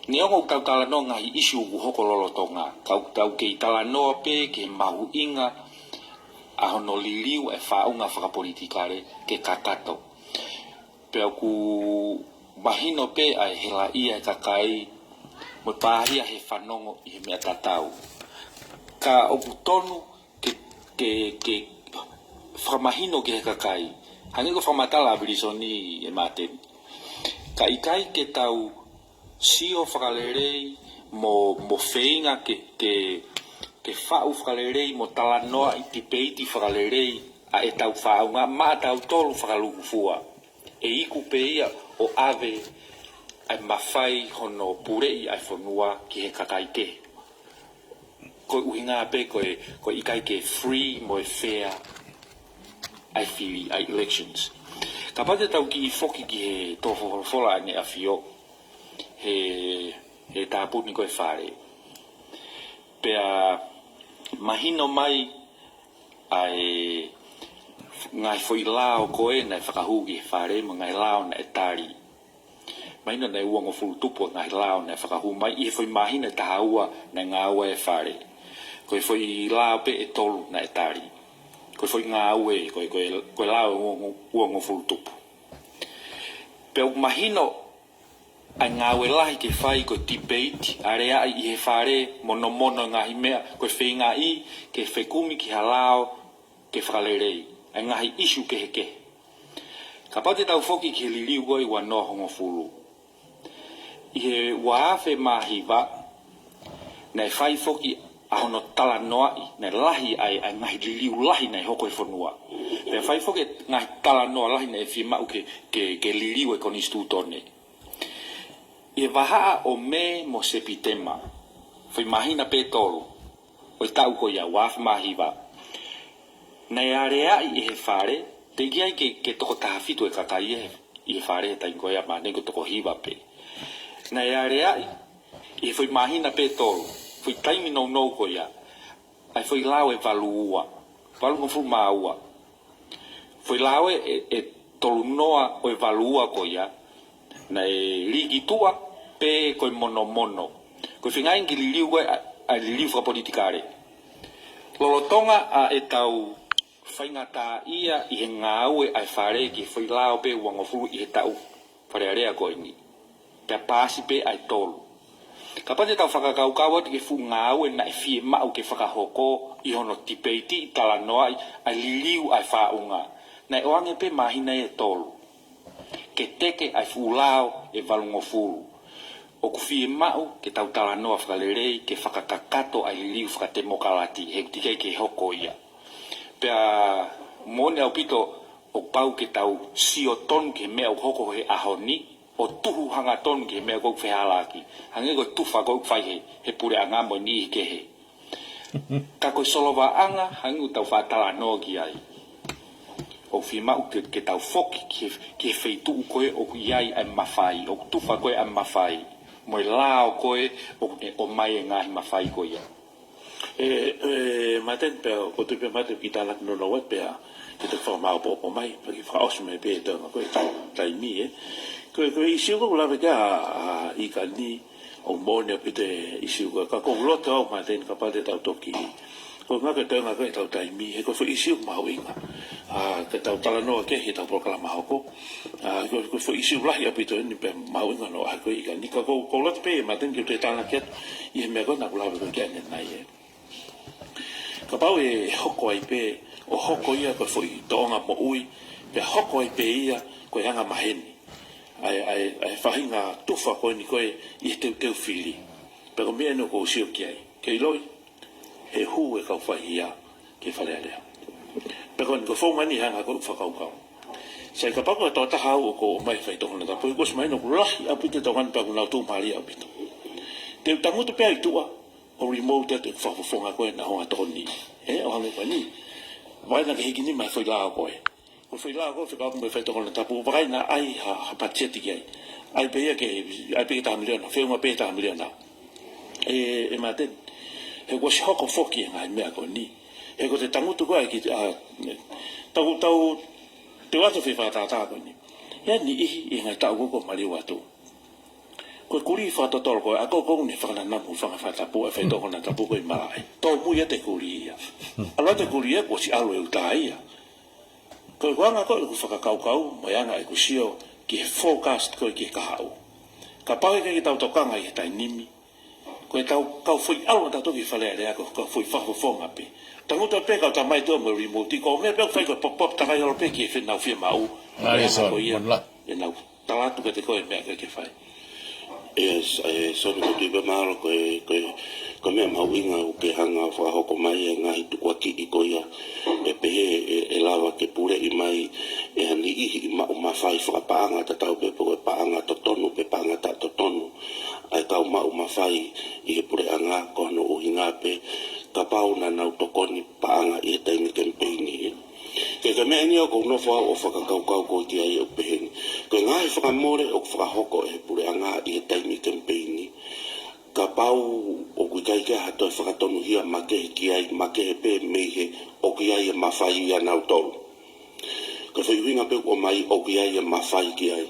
Neongo ʻoku tau talanoa ngaahi ʻisiū ʻoku hoko lolotonga, ka ʻoku tau kei talanoa pē ki he mahuʻinga ʻa hono liliu e faʻunga fakapolitikale ke kakato. Pea ʻoku mahino pē ʻa e helaʻia e kakai mo e pāhia he fanongo ʻi he meʻa tatau. Ka ʻoku tonu ke, ke, ke fakamahino ki he kakai, hangē ko e fakamatala ʻa Vilisoni ʻe Māteni. Ka ʻikai ke tau sio fakalelei mo, mo feinga ke, ke, ke faʻu fakalelei mo talanoaʻi, tipeiti fakalelei ʻa ʻetau faʻunga maʻatautolu fakalūkufua, ʻe iku pē ia ʻo ʻave ʻa e mafai hono puleʻi ʻa e fonua ki he kakai kehe. Ko e ʻuhinga pē ko e, ko e ʻikai ke free mo e fair ʻa e fili, ʻa e elections. Kapau te tau kiʻi foki ki he tō folofola ʻa ʻEne ʻAfio he, he tāpuni ko e Fale, pea mahino mai ʻa e ngaahi foʻi lao ko ē naʻe fakahū ki he Fale mo e ngaahi lao naʻe tali. Mahino naʻe uangofulu tupu e ngaahi lao naʻe fakahū mai ʻi he foʻi māhina ʻe taha ua naʻe ngāue ai e Fale. Ko e foʻi lao pē ʻe tolu naʻe tali. Ko e foʻi ngāue, ko e, ko e, ko e lao ʻe uango-, uangofulu tupu. Pea ʻoku mahino ʻa e ngāue lahi ke fai ko e tipeiti, aleaʻi ʻi he Fale, monomono e ngaahi meʻa, ko e feingaʻi ke fekumi ki ha lao ke fakalelei ʻa e ngaahi ʻisiū kehekehe. Kapau te tau foki ki he liliu ko ē ua noa hongofulu. ʻI he ua afe mā hiva, naʻe fai foki ʻa hono talanoaʻi, naʻe lahi ʻa e, ʻa e ngaahi liliu lahi naʻe hoko he fonua. Pea fai foki e ngaahi talanoa lahi naʻe fiemaʻu ke, ke, ke liliu e Konisitūtone. ʻI he vahaʻa ʻo Mē mo Sepitema, foʻi māhina pē ʻe tolu ʻo e taʻu ko ia ua afe mā hiva, naʻe aleaʻi ʻe he Fale, teʻeki ai ke, ke toko taha fitu e kakai ʻi he, ʻi he Fale he taimi ko ia, mahalo ko e toko hiva pē. Naʻe aleaʻi ʻi he foʻi māhina pē ʻe tolu, foʻi taimi nounou ko ia, ʻa e foʻi lao ʻe valu ua, valungofulu mā ua. Foʻi lao ʻe, ʻe, ʻe tolu noa ʻo e valu ua ko ia, naʻe lī ki tuʻa pē ko e monomono. Ko e feingaʻi ke liliu ko ē ʻa, ʻa e liliu fakapolitikale. Lolotonga ʻa ʻetau faingataʻaʻia ʻi he ngāue ʻa e Fale ki he foʻi lao pē uangofulu ʻi he taʻu Fale Alea ko eni, pea paasi pē ʻa e tolu. Kapau te tau fakakaukau atu ki he fuʻu ngāue naʻe fiemaʻu ke fakahoko ʻi hono tipeiti, talanoaʻi ʻa e liliu ʻa e faʻunga, naʻe ʻoange pē māhina ʻe tolu ke teke ʻa e fuʻu lao ʻe valungofulu. ʻOku fiemaʻu ke tau talanoa fakalelei ke fakakakato ʻa e liliu fakatemokalati, he ʻoku teʻeki ai ke hoko ia. Pea moʻoni ʻaupito ʻoku pau ke tau sio tonu ki he meʻa ʻoku hoko he ʻaho ni, ʻo tuhu hangatonu ki he meʻa ʻoku fehālaaki. Hangē ko e tufa ʻoku fai he, he puleʻanga mo e niʻihi kehe. Ka ko e solovaʻanga, hangē ʻoku tau faʻa talanoa ki ai, ʻoku fiemaʻu ke, ke tau foki ki he, ki he feituʻu ko ē ʻoku ʻi ai ʻa e mafai, ʻoku tufa ko ē ʻa e mafai, mo e lao ko ē ʻoku ne ʻomai e ngaahi mafai ko ia. ʻE, ʻe, Māteni, pea ʻoku ou tui pē Māteni ke tānaki nounou atu pea ke te fakamāʻopoʻopo mai, pea ke fakaʻosi mai pē e tau ngā ko e taimi, ē. Ko e, ko e ʻisiū ko ē ʻoku lave ki ai ʻa, ʻa ʻIkani, ʻOku moʻoni ʻaupito e ʻisiū ko ē, ka ʻoku ou loto au Māteni kapau te tau toki. Ko e ngaahi toenga ko ē ʻetau taimi, he ko e foʻi ʻisiū mahuʻinga. ʻA, ke tau talanoa ki ai heʻetau polokalama hoko. ʻA, ko, ko e foʻi ʻisiū lahi ʻaupito eni pea mahuʻinga hono ʻai ko ē ʻi he ʻaho ni. Ka ʻoku ou, ʻoku ou loto pē Māteni ke u toe tānaki atu ʻi he meʻa ko ē naʻa ku lave ko ē ki ai ʻanenai ē. Kapau ʻe hoko ai pē, ʻo hoko ia ko e foʻi tōʻonga moʻui, pea hoko ai pē ia ko e anga maheni. ʻA e, ʻa e, ʻa e faʻahinga tufa ko eni ko ē ʻi he teuteu fili. Pea ko e meʻa eni ʻoku ou sio ki ai. Ke ʻiloʻi, he hū e kau faihia ki Fale Alea. Pea ko eni ko e founga ni ʻa e anga ko ē ʻeku fakakaukau. Sai, kapau ko e tokotaha au ʻoku ou ʻomai faitoʻo na tapu, kuo ʻosi mahino ʻoku lahi ʻaupito e tokoni pea ʻoku nau tuʻumālie ʻaupito. Te u tangutu pē au ʻi tuʻa, ʻo remote atu ʻeku fakafofonga ko ē naʻa ku hanga ʻo tokoni. Ē, ʻo hangē ko eni. Vakai naʻa ke hiki nima he foʻi lao ko ē. Ko e foʻi lao ko ē fekauʻaki mo e faitoʻo na tapu, vakai naʻa ʻai ha, ha patiseti ki ai. ʻAi pē ia ke, ʻai pē ke taha miliona, feʻunga pē taha miliona. Ē, ē Māteni. He kuo ʻosi hoko foki e ngaahi meʻa ko eni. He ko ʻete tangutu ko ē ki, ʻa, tau, tau, te u ʻoatu e foʻi fakatātā ko eni. ʻI he niʻihi, ʻi he ngaahi taʻu ko ē kuo maliu atu. Ko e kulī fakatotolo ko ē, ʻa ē ko ē ʻoku ne fakananau mo fanga fakatapu, ʻa e faitoʻo na tapu ko ē ʻi malaʻe. Tōmui ʻa e kulī ia. ʻAlu atu e kulī ia, kuo ʻosi ʻalu e uta ia. Ko e anga ko ē ʻeku fakakaukau, mo e anga ʻeku sio, ki he forecast ko ē ki he kahaʻu. Kapau ʻe ʻikai ke tau tokanga ʻi he taimi ni. Ko ʻetau kau foʻi ʻalu ʻatautolu ki Fale Alea ko e kau foʻi fakafofonga pē. Tangutu pē kau tamai tuʻa mo e remote, ko e meʻa pē ʻoku fai ko e pop pop takai ʻalu pē ki he fenau fiemaʻu. ʻA, ʻio, ʻio, ko ia, ʻio. ʻE nau tala atu kiate koe e meʻa ke ke fai. ʻIo, s-, ē, Soni, ko e tui pē mālō ko e, ko e, ko e meʻa mahuʻinga ʻoku ke hanga ʻo fakahoko mai e ngaahi tukuakiʻi ko ia. ʻE pehē ʻe, ʻe lava ke puleʻi mai ʻe ha niʻihi ʻi maʻu mafai fakapaʻanga tatau pē pe ko e paʻanga totonu pe paʻanga taʻetotonu. ʻA e kau maʻu mafai ʻi he puleʻanga ko hono ʻuhinga pē kapau naʻa nau tokoni paʻanga ʻi he taimi kemipeini. Ke ka meʻa ni ʻoku ou nofo au ʻo fakakaukau ko ē ki ai ʻo pehē ni. Ko e ngaahi fakamole ʻoku fakahoko ʻe he puleʻanga ʻi he taimi kemipeini. Kapau ʻoku ʻikai ke ʻi ai ha toe fakatonuhia makehe ki ai, makehe pē mei he ʻoku ʻi ai e mafai ʻia nautolu. Ko e foʻi ʻuhinga pē ʻoku ʻomai ʻoku ʻi ai e mafai ki ai.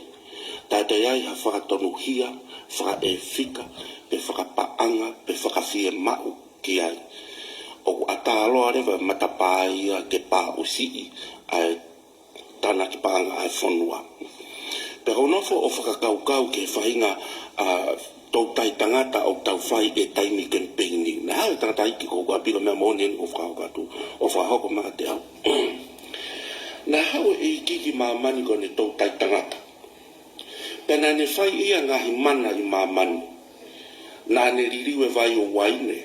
Taʻe toe ʻi ai ha fakatonuhia, fakaʻefika, pe fakapaʻanga, pe fakafiemaʻu ki ai. ʻOku ʻatā loa leva e matapā ia ke pāʻusiʻi ʻa e tānaki paʻanga ʻa e fonua. Pea ʻoku ou nofo ʻo fakakaukau ki he faʻahinga, ʻa, toutai tangata ʻoku tau fai ʻi he taimi kemipeini. Naʻe ʻi ai e tangataʻeiki ko ē ʻoku ʻapi ko e meʻa moʻoni eni ʻoku ou fakahoko atu, ʻo fakahoko mai kiate au. Naʻe haʻu e ʻeiki ki māmani ko ʻene toutai tangata. Pea naʻa ne fai ʻa e ngaahi mana ʻi māmani. Naʻa ne liliu e vai ʻo uaine.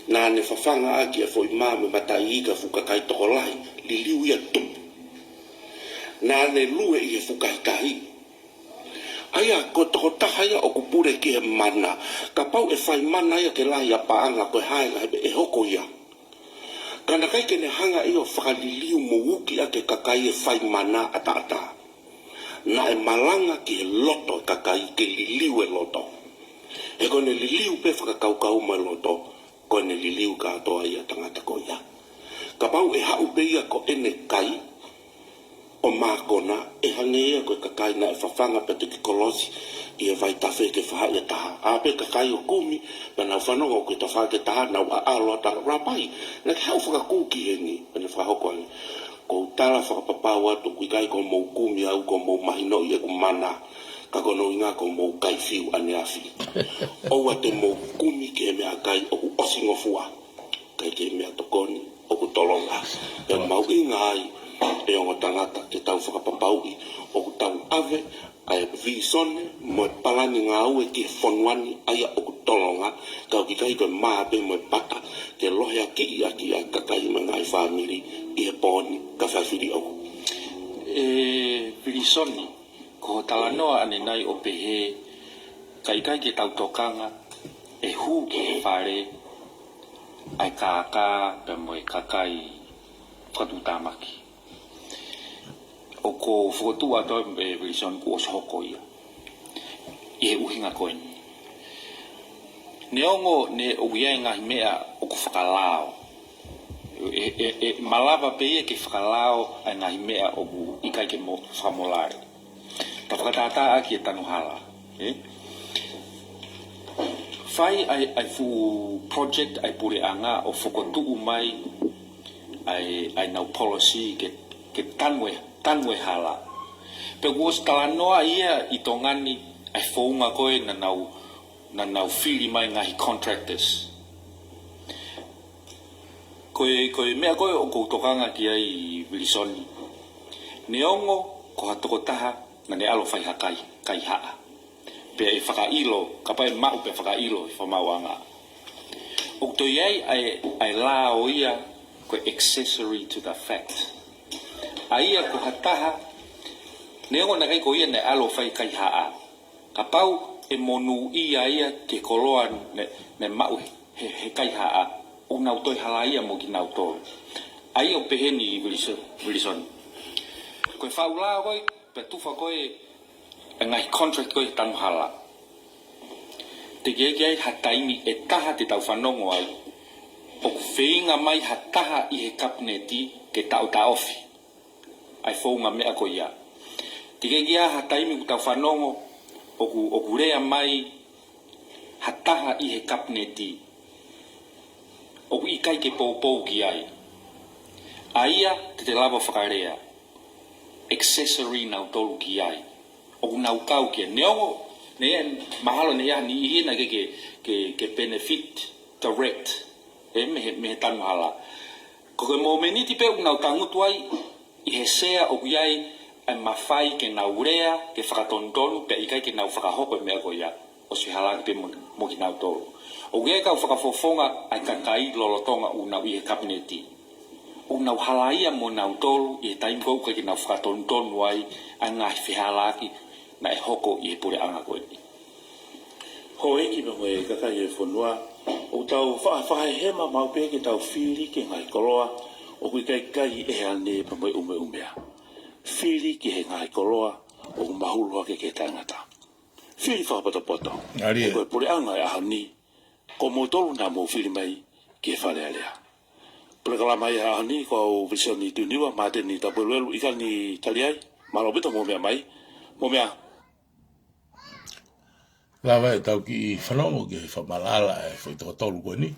Naʻa ne fafanga ʻaki e foʻi mā mo e mataʻi ika ʻo e fuʻu kakai tokolahi, liliu ia tupu. Naʻa ne lue ʻi he fuʻu kahikahi. ʻA ia, ko e tokotaha ia ʻoku pule ki he mana. Kapau ʻe fai mana ia ke lahi ʻa e paʻanga, ko e hā e ngaahi meʻa ʻe hoko ia. Ka naʻe ʻikai ke ne hanga ʻe ia ʻo fakaliliu mo uki ʻa e kakai ʻe fai mana ʻataʻatā. Naʻe malanga ki he loto e kakai ke liliu e loto. He ko ʻene liliu pē fakakaukau mo e loto, ko ʻene liliu kātoa ia e tangata ko ia. Kapau ʻe haʻu pē ia ko ʻene kai, ʻo mākona, ʻe hangē ia ko e kakai naʻe fafanga pea toki kolosi ʻi he vaitafe ke fahaʻi ʻe ha taha. ʻA pē kakai ʻo kumi, pea nau fanongo ʻoku ʻi he tafaʻaki ʻe taha, nau ʻaʻalo ʻa e tala rapai. Naʻa ke haʻu fakakū ki heni, pea ne fakahoko ange. ʻOku ou tala fakapapau atu ʻoku ʻikai ko hoʻomou kumi au, ko hoʻomou mahinoʻi ʻeku mana, ka ko hono ʻuhinga ko hoʻomou kai fiu ʻaneafi. ʻOua te mou kumi ki he meʻakai ʻoku ʻosi ngofua. Kai ki he meʻatokoni ʻoku tolonga. Pea mahuʻinga ai, ʻe ongo tangata, ke tau fakapapauʻi ʻoku tau ʻave ʻa e vīsone mo e palani ngāue ki he fonua ni ʻa ia ʻoku tolonga, ka ʻoku ʻikai ko e mā pē mo e pata ke loheakiʻi ʻaki ʻa e kakai mo e ngaahi fāmili ʻi he pō ni, ka fafili au. ʻE Vilisoni, ko hoʻo talanoa ʻanenai ʻo pehē, ka ʻikai ke tau tokanga, ʻe hū ki he fale ʻa e kākā pea mo e kakai fakatuʻutāmaki. ʻOku ou fokotuʻu atu ʻe Vilisoni kuo ʻosi hoko ia. ʻI he ʻuhinga ko eni. Neongo ne ʻoku ʻi ai e ngaahi meʻa ʻoku fakalao. ʻE, ʻe, ʻe malava pē ia ke fakalao ʻa e ngaahi meʻa ʻoku ʻikai ke mo-, fakamolale. Ka fakatātā ʻaki e tanu hala, ē? fai ʻa e, ʻa e fuʻu project ʻa e puleʻanga ʻo fokotuʻu mai ʻa e, ʻa e nau policy ke, ke tanu e, tanu e hala. Pea kuo ʻosi talanoa ia ʻi Tonga ni ʻa e founga ko ē naʻa nau, naʻa nau fili mai ngaahi contractors. Ko e, ko e meʻa ko ē ʻoku ou tokanga ki ai Vilisoni. Neongo ko ha tokotaha naʻa ne ʻalu ʻo fai ha kai, kaihaʻa. Pea ʻe fakaʻilo, kapau ʻe maʻu pea fakaʻilo ʻi he fakamaauʻanga. ʻOku toe ʻi ai ʻa e, ʻa e lao ia ko e accessory to the fact. ʻA ia ko ha taha, neongo naʻe ʻikai ko ia naʻe ʻalu ʻo fai kaihaʻa. Kapau ʻe monūʻia ia ki he koloa naʻe, naʻe maʻu he, he, he kaihaʻa, ʻoku nau toe hala ia mo kinautolu. ʻA ia ʻoku pehē ni Vilison-, Vilisoni. Ko e faʻu lao ko ē, pea tufa ko ē, ʻa e ngaahi contract ko ē he tanu hala. Teʻeki ai ha taimi ʻe taha te tau fanongo ai, ʻoku feinga mai ha taha ʻi he kapineti ke taʻotaʻofi ʻa e founga meʻa ko ia. Teʻeki ai ha taimi ʻoku tau fanongo, ʻoku, ʻoku lea mai ha taha ʻi he kapineti ʻoku ʻikai ke poupou ki ai. ʻA ia te te lava fakalea, accessory nautolu ki ai. ʻOku nau kau ki ai. Neongo, ne, mahalo naʻe ʻi ai ha niʻihi naʻe ʻikai ke, ke, ke benefit direct, ē, mei he, mei he tanu hala. Ko e momeniti pē ʻoku nau tangutu ai ʻi he sea ʻoku ʻi ai ʻa e mafai ke nau lea, ke fakatonutonu, pea ʻikai ke nau fakahoko e meʻa ko ia, ʻosi hala ki pē mo, mo kinautolu. ʻOku ʻi ai e kau fakafofonga ʻa e kakai lolotonga ʻoku nau ʻi he kapineti. ʻOku nau hala ia mo nautolu ʻi he taimi ko ē ʻoku ʻikai ke nau fakatonutonu ai ʻa e ngaahi fehālaaki naʻe hoko ʻi he puleʻanga ko eni. Houʻeiki pea mo e kakai e fonua, ʻoku tau fa-, fakahehema maʻu pē ke tau fili ki he ngaahi koloa ʻoku ʻikai kai ʻe he ane pea mo e ʻumeʻumea. Fili ki he ngaahi koloa ʻoku mahulu hake ki he taʻengata. Fili fakapotopoto. ʻAli ē. Ko e puleʻanga e ʻaho ni, ko moutolu naʻa mou fili mai ki he Fale Alea. Polokalama ia he ʻaho ni, ko au Vilisoni Tuniua, Māteni Tapueluelu, ʻi Kani Taliai. Mālō ʻaupito hoʻomou meʻa mai. Mou meʻa. Lava ʻetau kiʻi fanongo ki he fakamaʻalaʻala ʻa e foʻi toko tolu ko eni.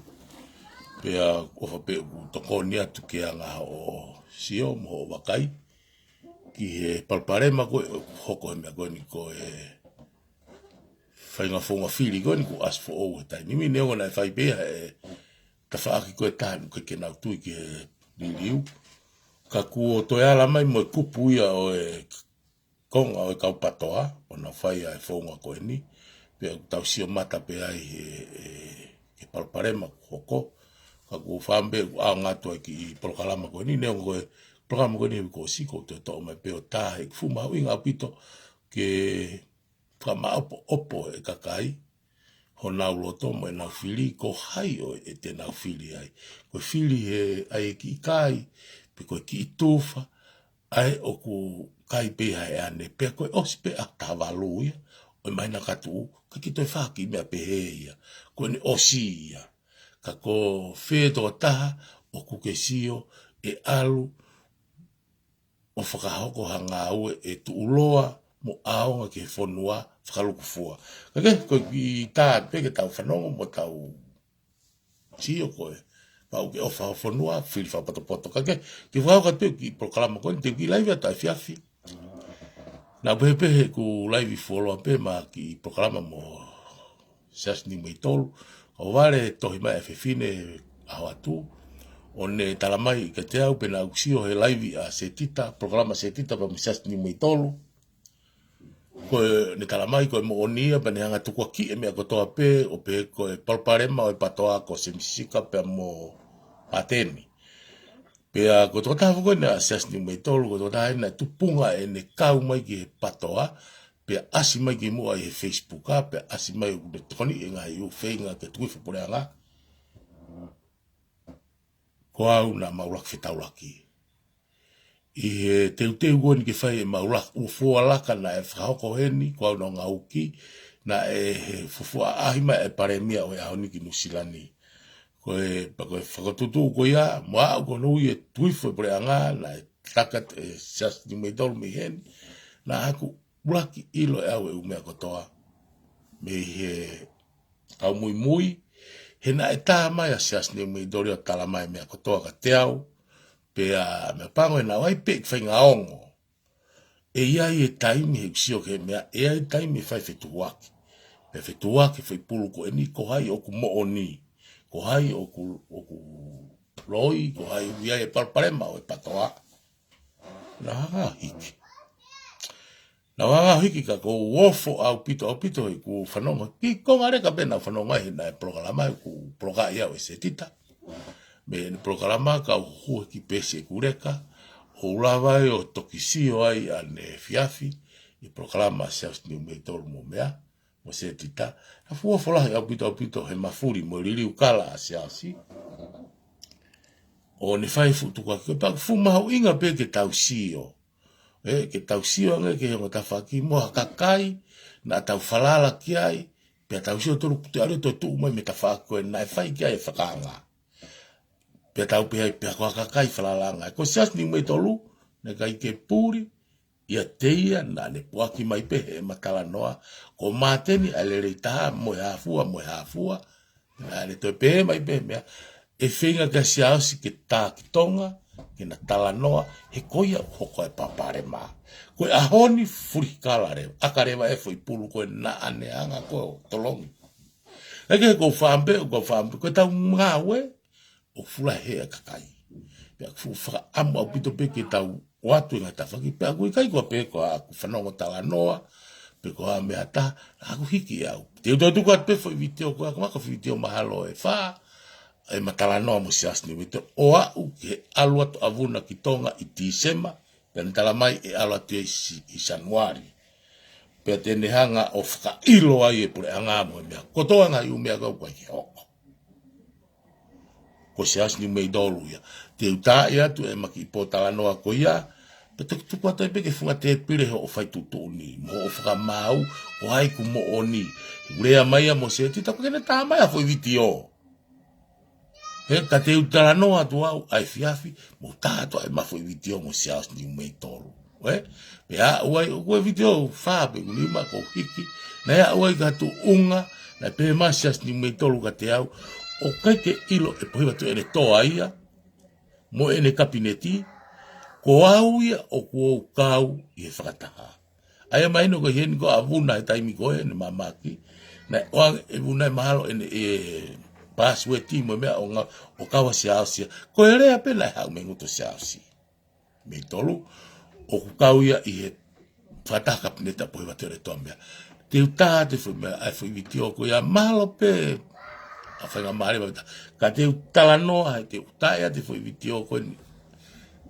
Pea ʻofa pē ʻoku tokoni atu ki he anga hoʻo sio mo hoʻo vakai ki he palopalema ko ē ʻoku hoko he meʻa ko eni ko e faʻahinga founga fili ko eni kuo ʻasi foʻou he taimi ni, neongo naʻe fai pē ia ʻe he tafaʻaki ko ē taha ʻoku ʻikai ke nau tui ki he liliu. Ka kuo toe ala mai mo e kupu ia ʻo e konga ʻo e kau PATOA, ʻo nau fai ʻa e founga ko eni, pea ʻoku tau sio mata pē ai he, he, he palopalema kuo hoko, ka ʻoku ou fakaʻamu pē ʻoku ʻaonga atu ʻa e kiʻi polokalama ko eni, neongo ko e polokalama ko eni he uike kuo ʻosi, ʻoku ou toe toʻo mai pē ʻo tā he ʻoku fuʻu mahuʻinga ʻaupito ke fakamaʻopoʻopo e kakai, honau loto mo ʻenau fili, ko hai ʻoku ʻikai te nau fili ai. Ko e fili he ʻai e kiʻi kai, pe ko e kiʻi tufa, ʻa ē ʻoku kai pē ia he ane, pea ko e ʻosi pē ʻaho taha valu ia ʻo e māhina ka tuʻu, ʻikai ke toe fai ha kiʻi meʻa pehē ia. Ko ʻene ʻosi ia. Ka ko fē tokotaha ʻoku ke sio ʻe ʻalu ʻo fakahoko ha ngāue ʻe tuʻuloa mo ʻaonga ki he fonua fakalūkufua. Ka ke, ko e kiʻi tā pē ke tau fanongo mo tau sio ko e, pau ke ʻofa ho fonua, fili fakapotopoto. Ka ke, ke fakahoko atu e kiʻi polokalama ko eni, te u kiʻi laivi atu ʻa e efiafi. Naʻa ku pehē pē he ʻeku laivi fuoloa pē mo e kiʻi polokalama mo Siaosi Niumeitolu. Ka ʻohovale tohi mai e fefine ʻaho atu, ʻo ne tala mai kiate au pē naʻa ku sio he laivi ʻa Setita, polokalama Setita pea mo Siaosi Niumeitolu. Ko ʻene tala mai ko e moʻoni ia pea ne hanga tukuakiʻi e meʻa kotoa pē, ʻo pehē ko e palopalema ʻo e PATOA ko Semisi Sika pea mo Pateni. Pea ko e tokotaha foki eni ʻa Siaosi Niumeitolu, ko e tokotaha eni naʻe tupunga ʻene kau mai ki he PATOA, pea ʻasi mai ki muʻa ʻi he Facebook, ʻa, pea ʻasi mai ʻoku ne tokoni ʻi he ngaahi ʻū feinga ke tuku hifo e puleʻanga. Ko au naʻa mau laka fetaulaki. ʻI he teuteu ko eni ke fai ʻemau laka, ʻū fualaka naʻe fakahoko heni, ko au naʻa ku ngāueʻaki, naʻe fuofua ʻaʻahi mai e palēmia ʻo e ʻaho ni ki Nuʻusila ni. Ko e, pea ko e fakatuʻutuʻu ko ia, mo au ko hono ui e tuku hifo e puleʻanga, naʻe taka atu ʻe Siaosi Niumeitolu mei heni, naʻa ku ʻuluaki ʻilo ʻe au e ʻū meʻa kotoa, mei he kau muimui, he naʻe tā mai ʻa Siaosi Niumeitolu ʻo tala mai meʻa kotoa kiate au, pea meʻapango ʻe naʻa ʻi ai pē ʻeku faʻahinga ongo. ʻE ʻi ai e taimi he ʻoku sio ki he meʻa, ʻe ʻi ai e taimi ʻe fai fetuʻuaki. Pea fetuʻuaki e foʻi pulu ko eni, ko hai ʻoku moʻoni, ko hai ʻoku, ʻoku loi, ko hai ʻoku ʻi ai e palopalema ʻo e PTOA. Naʻa hanga hiki. Naʻa hanga hiki ka ʻoku ou ofo ʻaupito, ʻaupito heʻeku fanongo. Ki konga leka pē naʻa ku fanongo ai he naʻe polokalama ʻeku polokaʻi au ʻe Setita. Mei he polokalama ka u hū hake ki he peesi ʻeku leka, ʻo u lava ai ʻo toki sio ai ʻaneefiafi, ʻi he polokalama ʻa Siaosi Niumeitolu mo meʻa, mo Setita. Naʻa ku ofo lahi ʻaupito, ʻaupito he mafuli mo e liliu kala ʻa Siaosi. ʻO ne fai e fuʻu tukuakiʻi, pea ʻoku fuʻu mahuʻinga pē ke tau sio. ʻE, ke tau sio ange ki he ongo tafaʻaki mo ha kakai, naʻa tau falala ki ai, pea tau sio tolu kutu ʻalu ʻo tuʻu mai mei he tafaʻaki ko ē naʻe fai ki ai e fakaanga. Pea tau pehē ai pea ko ha kakai falalaʻanga. Ko Siaosi Niumeitolu, naʻe ʻikai ke puli ʻiate ia, naʻa ne puaki mai pē heʻema talanoa, ko Māteni ʻa e lelei taha mo e hā fua, mo e hā fua, naʻa ne toe pehē mai pē meʻa, ʻe feinga kia Siaosi ke tā ki Tonga, ke na talanoa, he ko ia ʻoku hoko ai e palopalema. Ko e ʻaho ni fulikala leva, ʻaka leva e foʻi pulu ko ē naʻa ne hanga ko ē ʻo tolongi. ʻIkai ke ko fāmpe, ko fāmpe, ko ʻetau ngāue, ʻoku fuʻu lahi e kakai. Pea ʻoku fuʻu fakaʻamu ʻaupito pē ke tau ʻoatu e ngaahi tafaʻaki, pea ʻoku ʻikai ko au pē ko ʻeku fanongo talanoa, pe ko ha meʻa ʻe taha, ʻoku hiki au. Te u toe tuku atu pē foʻi vitiō ko ē, ʻoku ʻi ai e foʻi vitiō mahalo ʻe fā, ʻema talanoa mo Siaosi Niumeitolu, ʻo aʻu ki he ʻalu atu ʻa Vuna ki Tonga ʻi Tīsema, pea ne tala mai ʻe ʻalu atu ʻi, ʻi Sānuali. Pea te ne hanga ʻo fakaʻilo ai e puleʻanga mo e meʻa. Kotoa e ngaahi ʻū meʻa ko ē ʻoku ʻikai ke hoko. Ko Siaosi Niumeitolu ia. Te u tā atu ʻema kiʻi pōtalanoa ko ia, pea te u tuku atu ai pē ki he funga tēpile hoʻo fai tuʻutuʻuni, mo hoʻo fakamaau, ko hai ʻoku moʻoni. Lea mai ia mo Setita, ko ʻene tā mai ʻa e foʻi vitiō. He ka te u talanoa atu au ʻaneefiafi, mo tā atu ʻema foʻi vitiō mo Siaosi Niumeitolu. ʻE? Pea aʻu ai, ʻoku ʻi ai e vitiō ʻe fā pe ʻe nima kuo hiki, naʻe aʻu ai ki ha tuʻunga, naʻe pehē mai ʻe Siaosi Niumeitolu kiate au, ʻoku ʻikai ke ʻilo ʻe Pohiva Tuʻiʻonetoa ia, mo ʻene kapineti, ko au ia ʻoku ou kau ʻi he fakataha. ʻA ia mahino ko ē heni ko ē ʻa Vuna he taimi ko ē ʻene mamaki. Naʻe ʻoange ʻe Vuna ʻe mahalo ʻene, ʻe, password mo e meʻa ʻo nga-, ʻo kau ʻa Siaosi ia. Ko e lea pē naʻe haʻu mei he ngutu ʻo Siaosi. Niumeitolu, ʻoku kau ia ʻi he fakataha kapineti ʻa Pohiva Tuʻiʻonetoa meʻa. Te u tā atu e foʻi meʻa, ʻa e foʻi vitiō ko ia mahalo pē ʻa e faingamālie ʻe fā. Ka te u talanoa, he te u tā atu e foʻi vitiō ko eni.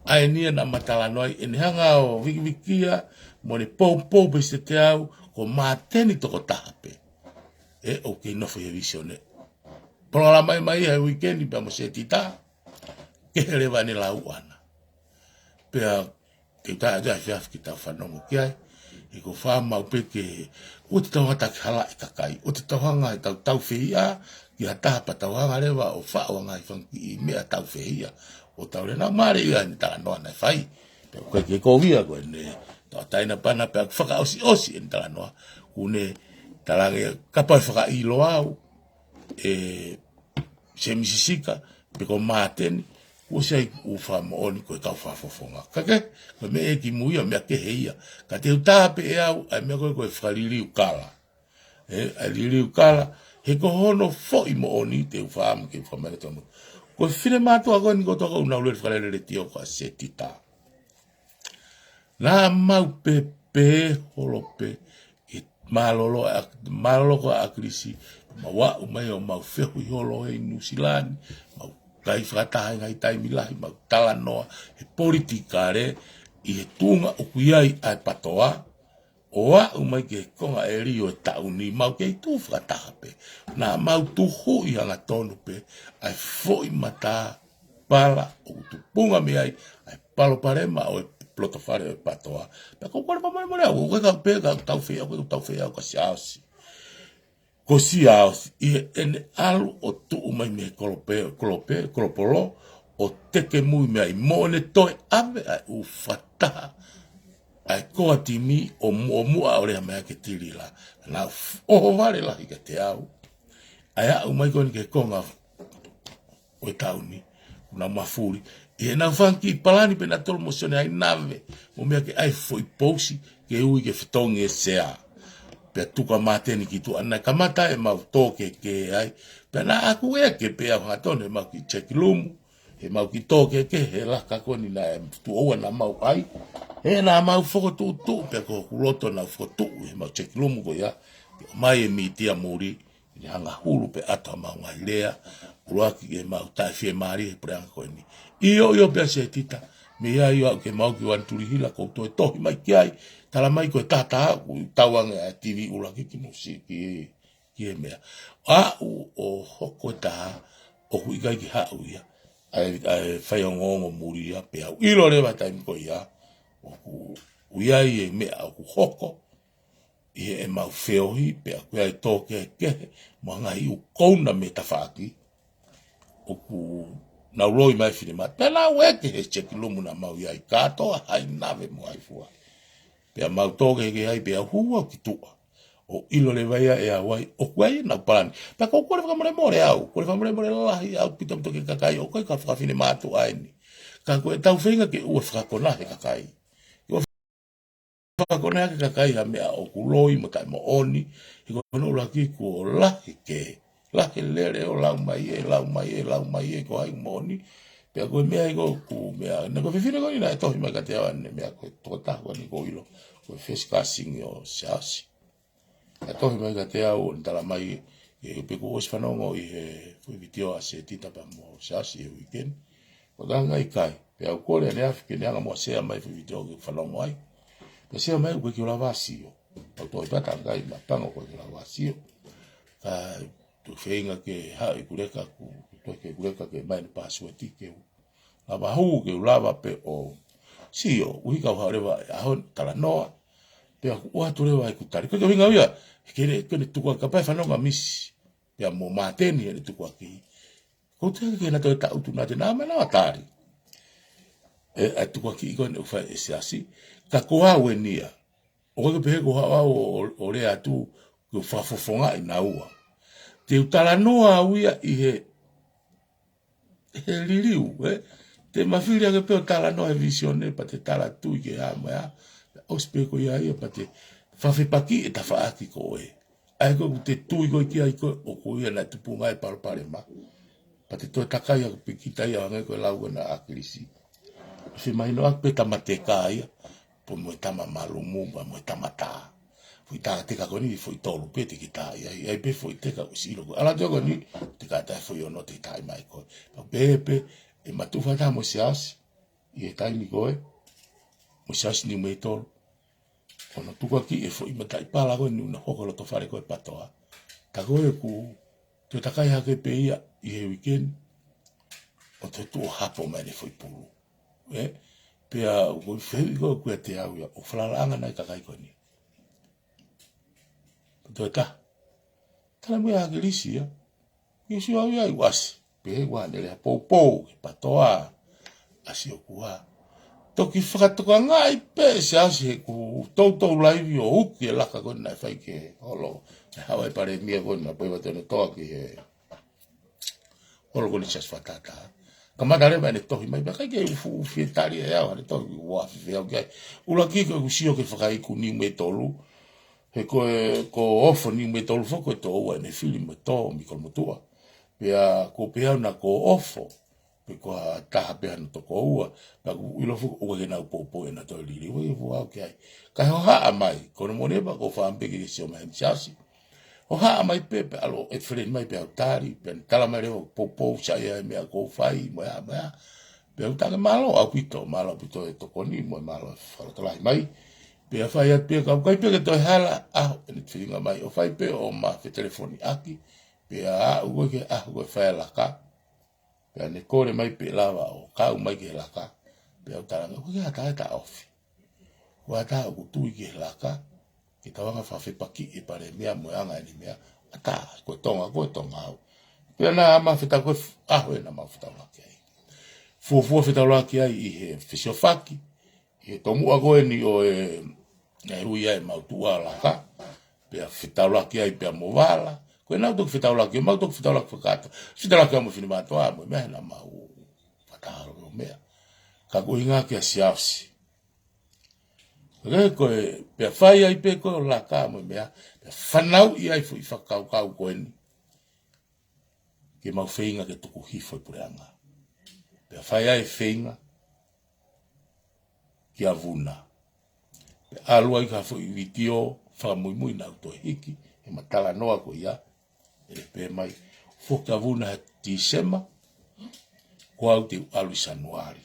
ʻA eni ia naʻa ma talanoa ai, ʻene hanga ʻo vikivikia, mo ne poupou pē kiate au, ko Māteni tokotaha pē. ʻE, ʻoku kei nofo ʻi he vīsone. Polokalama mai ia he uikeʻeni pea mo Setita, kehe leva ʻene lau ʻaʻana. Pea te u tā atu ʻaneefiafi ke tau fanongo ki ai, he ʻoku ou fakaʻamu pē ke, ʻoua te tau hanga ʻo taki halaʻi e kakai, ʻoua te tau hanga ʻo tau taufehiʻa ki ha taha pea tau hanga leva ʻo faʻu ʻa e ngaahi fanga kiʻi meʻa taufehiʻa, ʻo tau lea naʻa ma lea ia ʻene talanoa naʻe fai. Pea ʻoku ʻikai ke kovi ia ko ʻene tauʻatāina pana pea ʻoku fakaʻosiʻosi ʻene talanoa, ʻoku ne talaange kapau ʻe fakaʻilo au ʻe Semisi Sika, pe ko Māteni, kuo ʻosi ʻi ai e ʻū fakamoʻoni ko e kau fakafofonga. Ka ke, ko e meʻa ʻe kimui ia, meʻa kehe ia. Ka te u tā pē ʻe au, ʻa e meʻa ko ē ko e fakaliliu kala. ʻE, ʻa e liliu kala, he ko hono foʻi moʻoni, te u fakaʻamu ke u fakamālō atu. Ko e finemātuʻa ko eni ko e toko ʻoku nau lele fakalele letiō ko ē ʻa Setita. Naʻa mau pēpē holo pē, ʻi mālōlō ʻa, mālōlō ko ē ʻa ʻAkilisi, mau aʻu mai ʻo mau fehuʻi holo ʻi Nuʻusila ni, mau kai fakataha ʻi he ngaahi taimi lahi, mau talanoa he politikale, ʻi he tuʻunga ʻoku ʻi ai ʻa e PTOA, ʻo aʻu mai ki he konga ʻe liʻo e taʻu ni, mau kei tuʻu fakataha pē. Naʻa mau tuhuʻi hangatonu pē, ʻa e foʻi mata pala ʻoku tupunga mei ai ʻa e palopalema ʻo e loto fale ʻo e PTOA. Pea ko e kole fakamolemole au, ʻoku ʻikai ke u pehē ʻoku ou taufehiʻa, ʻoku ʻikai ke u taufehiʻa au kia Siaosi. Ko Siaosi, ʻi heʻene ʻalu ʻo tuʻu mai mei he kolope, kolope, kolopolo, ʻo teke mui mei ai mo ʻene toe ʻave ʻa e ʻū fakataha ʻa e koa timi ʻo muʻomuʻa ʻo lea mai ʻa Ketilila. Naʻa ʻohovale lahi kiate au. ʻa e aʻu mai ko eni ki he konga ʻo e taʻu ni, kuo nau mafuli. ʻI heʻenau fanga kiʻi palani pē nautolu mo Sione Hainave, mo meʻa ke ʻai foʻi pousi, ke ui ke fetongi e sea. Pea tuku ʻa Māteni ki tuʻa, naʻe kamata ʻemau tō kehekehe ai. Pea naʻa ku ʻeke pē au hangatonu heʻemau kiʻi check room, heʻemau kiʻi tō kehekehe he laka ko eni naʻe tuʻo ua naʻa mau ʻai. He naʻa mau fokotuʻutuʻu, pea ko hoku loto naʻa ku fokotuʻu heʻemau check room ko ia. Pea ʻomai e mītia muli, ʻi he anga hulu pē ʻa ʻemau ngaahi lea, ʻuluaki ke mau taʻefiemālie he puleʻanga ko eni. ʻIo, ʻio, pea Setita, mei ai ʻo aʻu ke mau ki Uanitulihila, kou toe tohi mai ki ai, tala mai ko e taha taha, ʻoku tauange ʻa e TV ʻuluaki ki Nuʻusila, ki, ki he meʻa. Aʻu ʻo hoko e taha, ʻoku ʻikai ke haʻu ia ʻa e, ʻa e faiongoongo muli ia, pea u ʻilo leva taimi ko ia, ʻoku ʻi ai e meʻa ʻoku hoko, ʻi heʻemau feohi, pea ko e ʻai tō kehekehe, mo e ngaahi ʻū kouna mei tafaʻaki, ʻoku nau loi mai finemātuʻa. Pea naʻa ku ʻeke he check room naʻa mau ʻi ai, kātoa Hainave mo Haifua. Pea mau tō kehekehe ai, pea hū au ki tuʻa. ʻO ʻilo leva ia ʻe au ai, ʻoku ʻi ai ʻenau palani. Pea kou kole fakamolemole au, kole fakamolemole lahi ʻaupito ki he kakai, ʻoku ʻikai ko ha fakafinemātuʻa eni. Ka ko ʻetau feinga ke ʻoua fakakona he kakai. Fakakona ki he kakai ha meʻa ʻoku loi mo taʻemoʻoni, he ko hono ʻuluaki kuo lahi ke, lahi lele ʻo lau mai ē, lau mai ē, lau mai ē, ko hai moʻoni. Pea ko e meʻa ʻi ko ʻeku meʻa, naʻe ko e fefine ko eni naʻe tohi mai kiate au ʻene meʻa ko e tokotaha ko eni kou ʻilo, ko e first cousin ʻo Siaosi. Naʻe tohi mai kiate au ʻo ne tala mai, ʻe, pe kuo u ʻosi fanongo ʻi he foʻi vitiō ʻa Setita pea mo Siaosi he weekend. Ko e tangai kai, pea u kole ʻaneafi ke ne hanga muʻa ʻo sea mai foʻi vitiō ke fanongo ai. Pea sea mai ʻoku ʻikai ke u lava ʻo sio. Au toe pata kai ma pango ʻoku ʻikai ke u lava ʻo sio. Ka ʻoku ou feinga ke haʻu ʻeku leka, ʻoku, ʻoku toe ke ʻeku leka ke ʻomai ʻene password ke u lava hū, ke u lava pē ʻo sio, ʻuhi ka u haʻu leva ʻaho ni ʻo talanoa. Pea ʻoku ʻoatu leva ʻeku tali. Ko e ʻuhinga ia, ke ne, ke ne tukuaki, kapau ʻe fanongo ʻa Misi pea mo Māteni heʻene tukuaki. Kou teʻeki ke na toe taʻutu naʻa te na mai na tali. ʻE, ʻa e tukuakiʻi ko eni ʻoku fai ʻe Siaosi. Ka ko au eni ia, ʻoku ʻikai ke pehē ko haʻu au ʻo, ʻo, ʻo lea atu ke u fakafofongaʻi naua. Te u talanoa au ia ʻi he, he liliu, ē? Te ma fili hake pē ʻo talanoa he vīsone, pea te tala tui ke ʻa mai ā. ʻOsi pē ko ia ia, pea te fakafepakiʻi e tafaʻaki ko ē. ʻA ē ko ē ʻoku te tui ko ē ki ai ko ē, ʻoku ʻi ai ʻena tupunga e palopalema. Pea te toe takai ʻa e pikita ia hangē ko e lau ko ena ʻa ʻAkilisi. Femahinoʻaki pē tama teka ia, pea mo e tama malumu, pea mo e tama tā. Foʻi tā teka ko eni, foʻi tolu pē te ke tā ia, ʻi ai pē foʻi teka ʻosi ʻilo ko ē. ʻAlu atu ko eni, teka tā foʻi ono te tā mai ko ē. Pea pehē pē, ʻe ma tuʻu fakataha mo Siaosi, ʻi he taimi ko ē, mo Siaosi Niumeitolu. Ko hono tukuakiʻi e foʻi mataʻi pala ko eni ʻoku na hoko loto fale ko ē Patoa. Tā ko ē ʻoku toe takai hake pē ia ʻi he weekend, ʻo toe tuʻu ʻo hapo mai ʻene foʻi pulu. Ē? Pea ʻoku ou fehuʻi ko ē kiate au ia, ʻoku falalaʻanga nai kakai ko eni? Pea toe tā. Tala mai ʻa ʻAkilisi ia. Ke sio au ia ʻi ʻasi. Pehē ʻoku ʻi ai ʻene lea poupou ki Patoa. ʻAsi ʻoku ʻa. Toki fakatokangaʻi pē ʻe Siaosi he ʻoku toutou laivi ʻo uki e laka ko ē naʻe fai ki he holo. Naʻe haʻu ai e palēmia ko ē naʻe poi vate no toa ki he holo ko eni Siaosi Fatata. Kamata leva ʻene tohi mai, pea ʻikai ke u fuʻu fie tali ʻe au, ʻene tohi ua fifeau ki ai. ʻUluaki ko ʻeku sio ki he fakaiku Niumeitolu. He ko e, ko Ofo Niumeitolu foki ko e toʻa ua ʻene fili mo e tō mi Kolomotuʻa. Pea ko pehē au naʻa ko Ofo, pe ko ha taha pē hano tokoua, pea ʻoku ou ʻilo foki ʻoku ʻikai ke nau poupou ʻena toe liliu, ʻoku ʻikai ke fuʻu au ki ai. Kae hohaʻa mai, ko hono moʻoni pē ʻoku ou fakaʻamu pē ke sio mai ʻa Siaosi. Hohaʻa mai pē, pea ʻalu ʻo e friend mai pea u tali, pea ne tala mai leva ʻoku poupou, saiʻia e meʻa ʻoku ou fai, mo e hā, mo e hā. Pea u talaange mālō ʻaupito, mālō ʻaupito e tokoni, mo e mālō e fakalotolahi mai. Pea fai atu pē ka ʻoku ʻikai pē ke toe hala, ʻaho ʻene felinga mai, ʻo fai pē ʻo ma fetelefoniʻaki, pea aʻu ko ē ki he ʻaho ko ē fai e laka. Pea ne kole mai pe ʻe lava ʻo kau mai ki he laka. Pea u talaange, ʻoku ʻikai ha taha ʻe taʻofi. Ko ha taha ʻoku tui ki he laka, ke tau hanga ʻo fakafepakiʻi e palēmia mo e anga ʻene meʻa, ʻatā, ko e Tonga, ko e Tonga au. Pea naʻa ma fetaulaki, ʻaho ē naʻa ma fetaulaki ai. Fuofua fetaulaki ai ʻi he fesiofaki, ʻi he tomuʻa ko eni ʻo e, naʻe ui ai ʻemau tuʻa laka, pea fetaulaki ai pea mo Vala, Ko ʻenau toki fetaulaki, ʻemau toki fetaulaki fakakātoa. Fetaulaki ʻa mo finemātuʻa mo e meʻa naʻa mau fakataha ʻo meʻa. Ka ko e ʻuhinga ki he Siaosi. Ka ko e pea fai ai pē ko e laka mo e meʻa, pea fanauʻi ai foʻi fakakaukau ko eni. Ke mau feinga ke tuku hifo e puleʻanga. Pea fai ai e feinga kia Vuna. Pea ʻalu ai ki ha foʻi vitiō fakamuimui naʻa ku toe hiki, he ʻema talanoa ko ia, ʻe pehē mai, foki ʻa Vuna he Tīsema, ko au te u ʻalu ʻi Sānuali.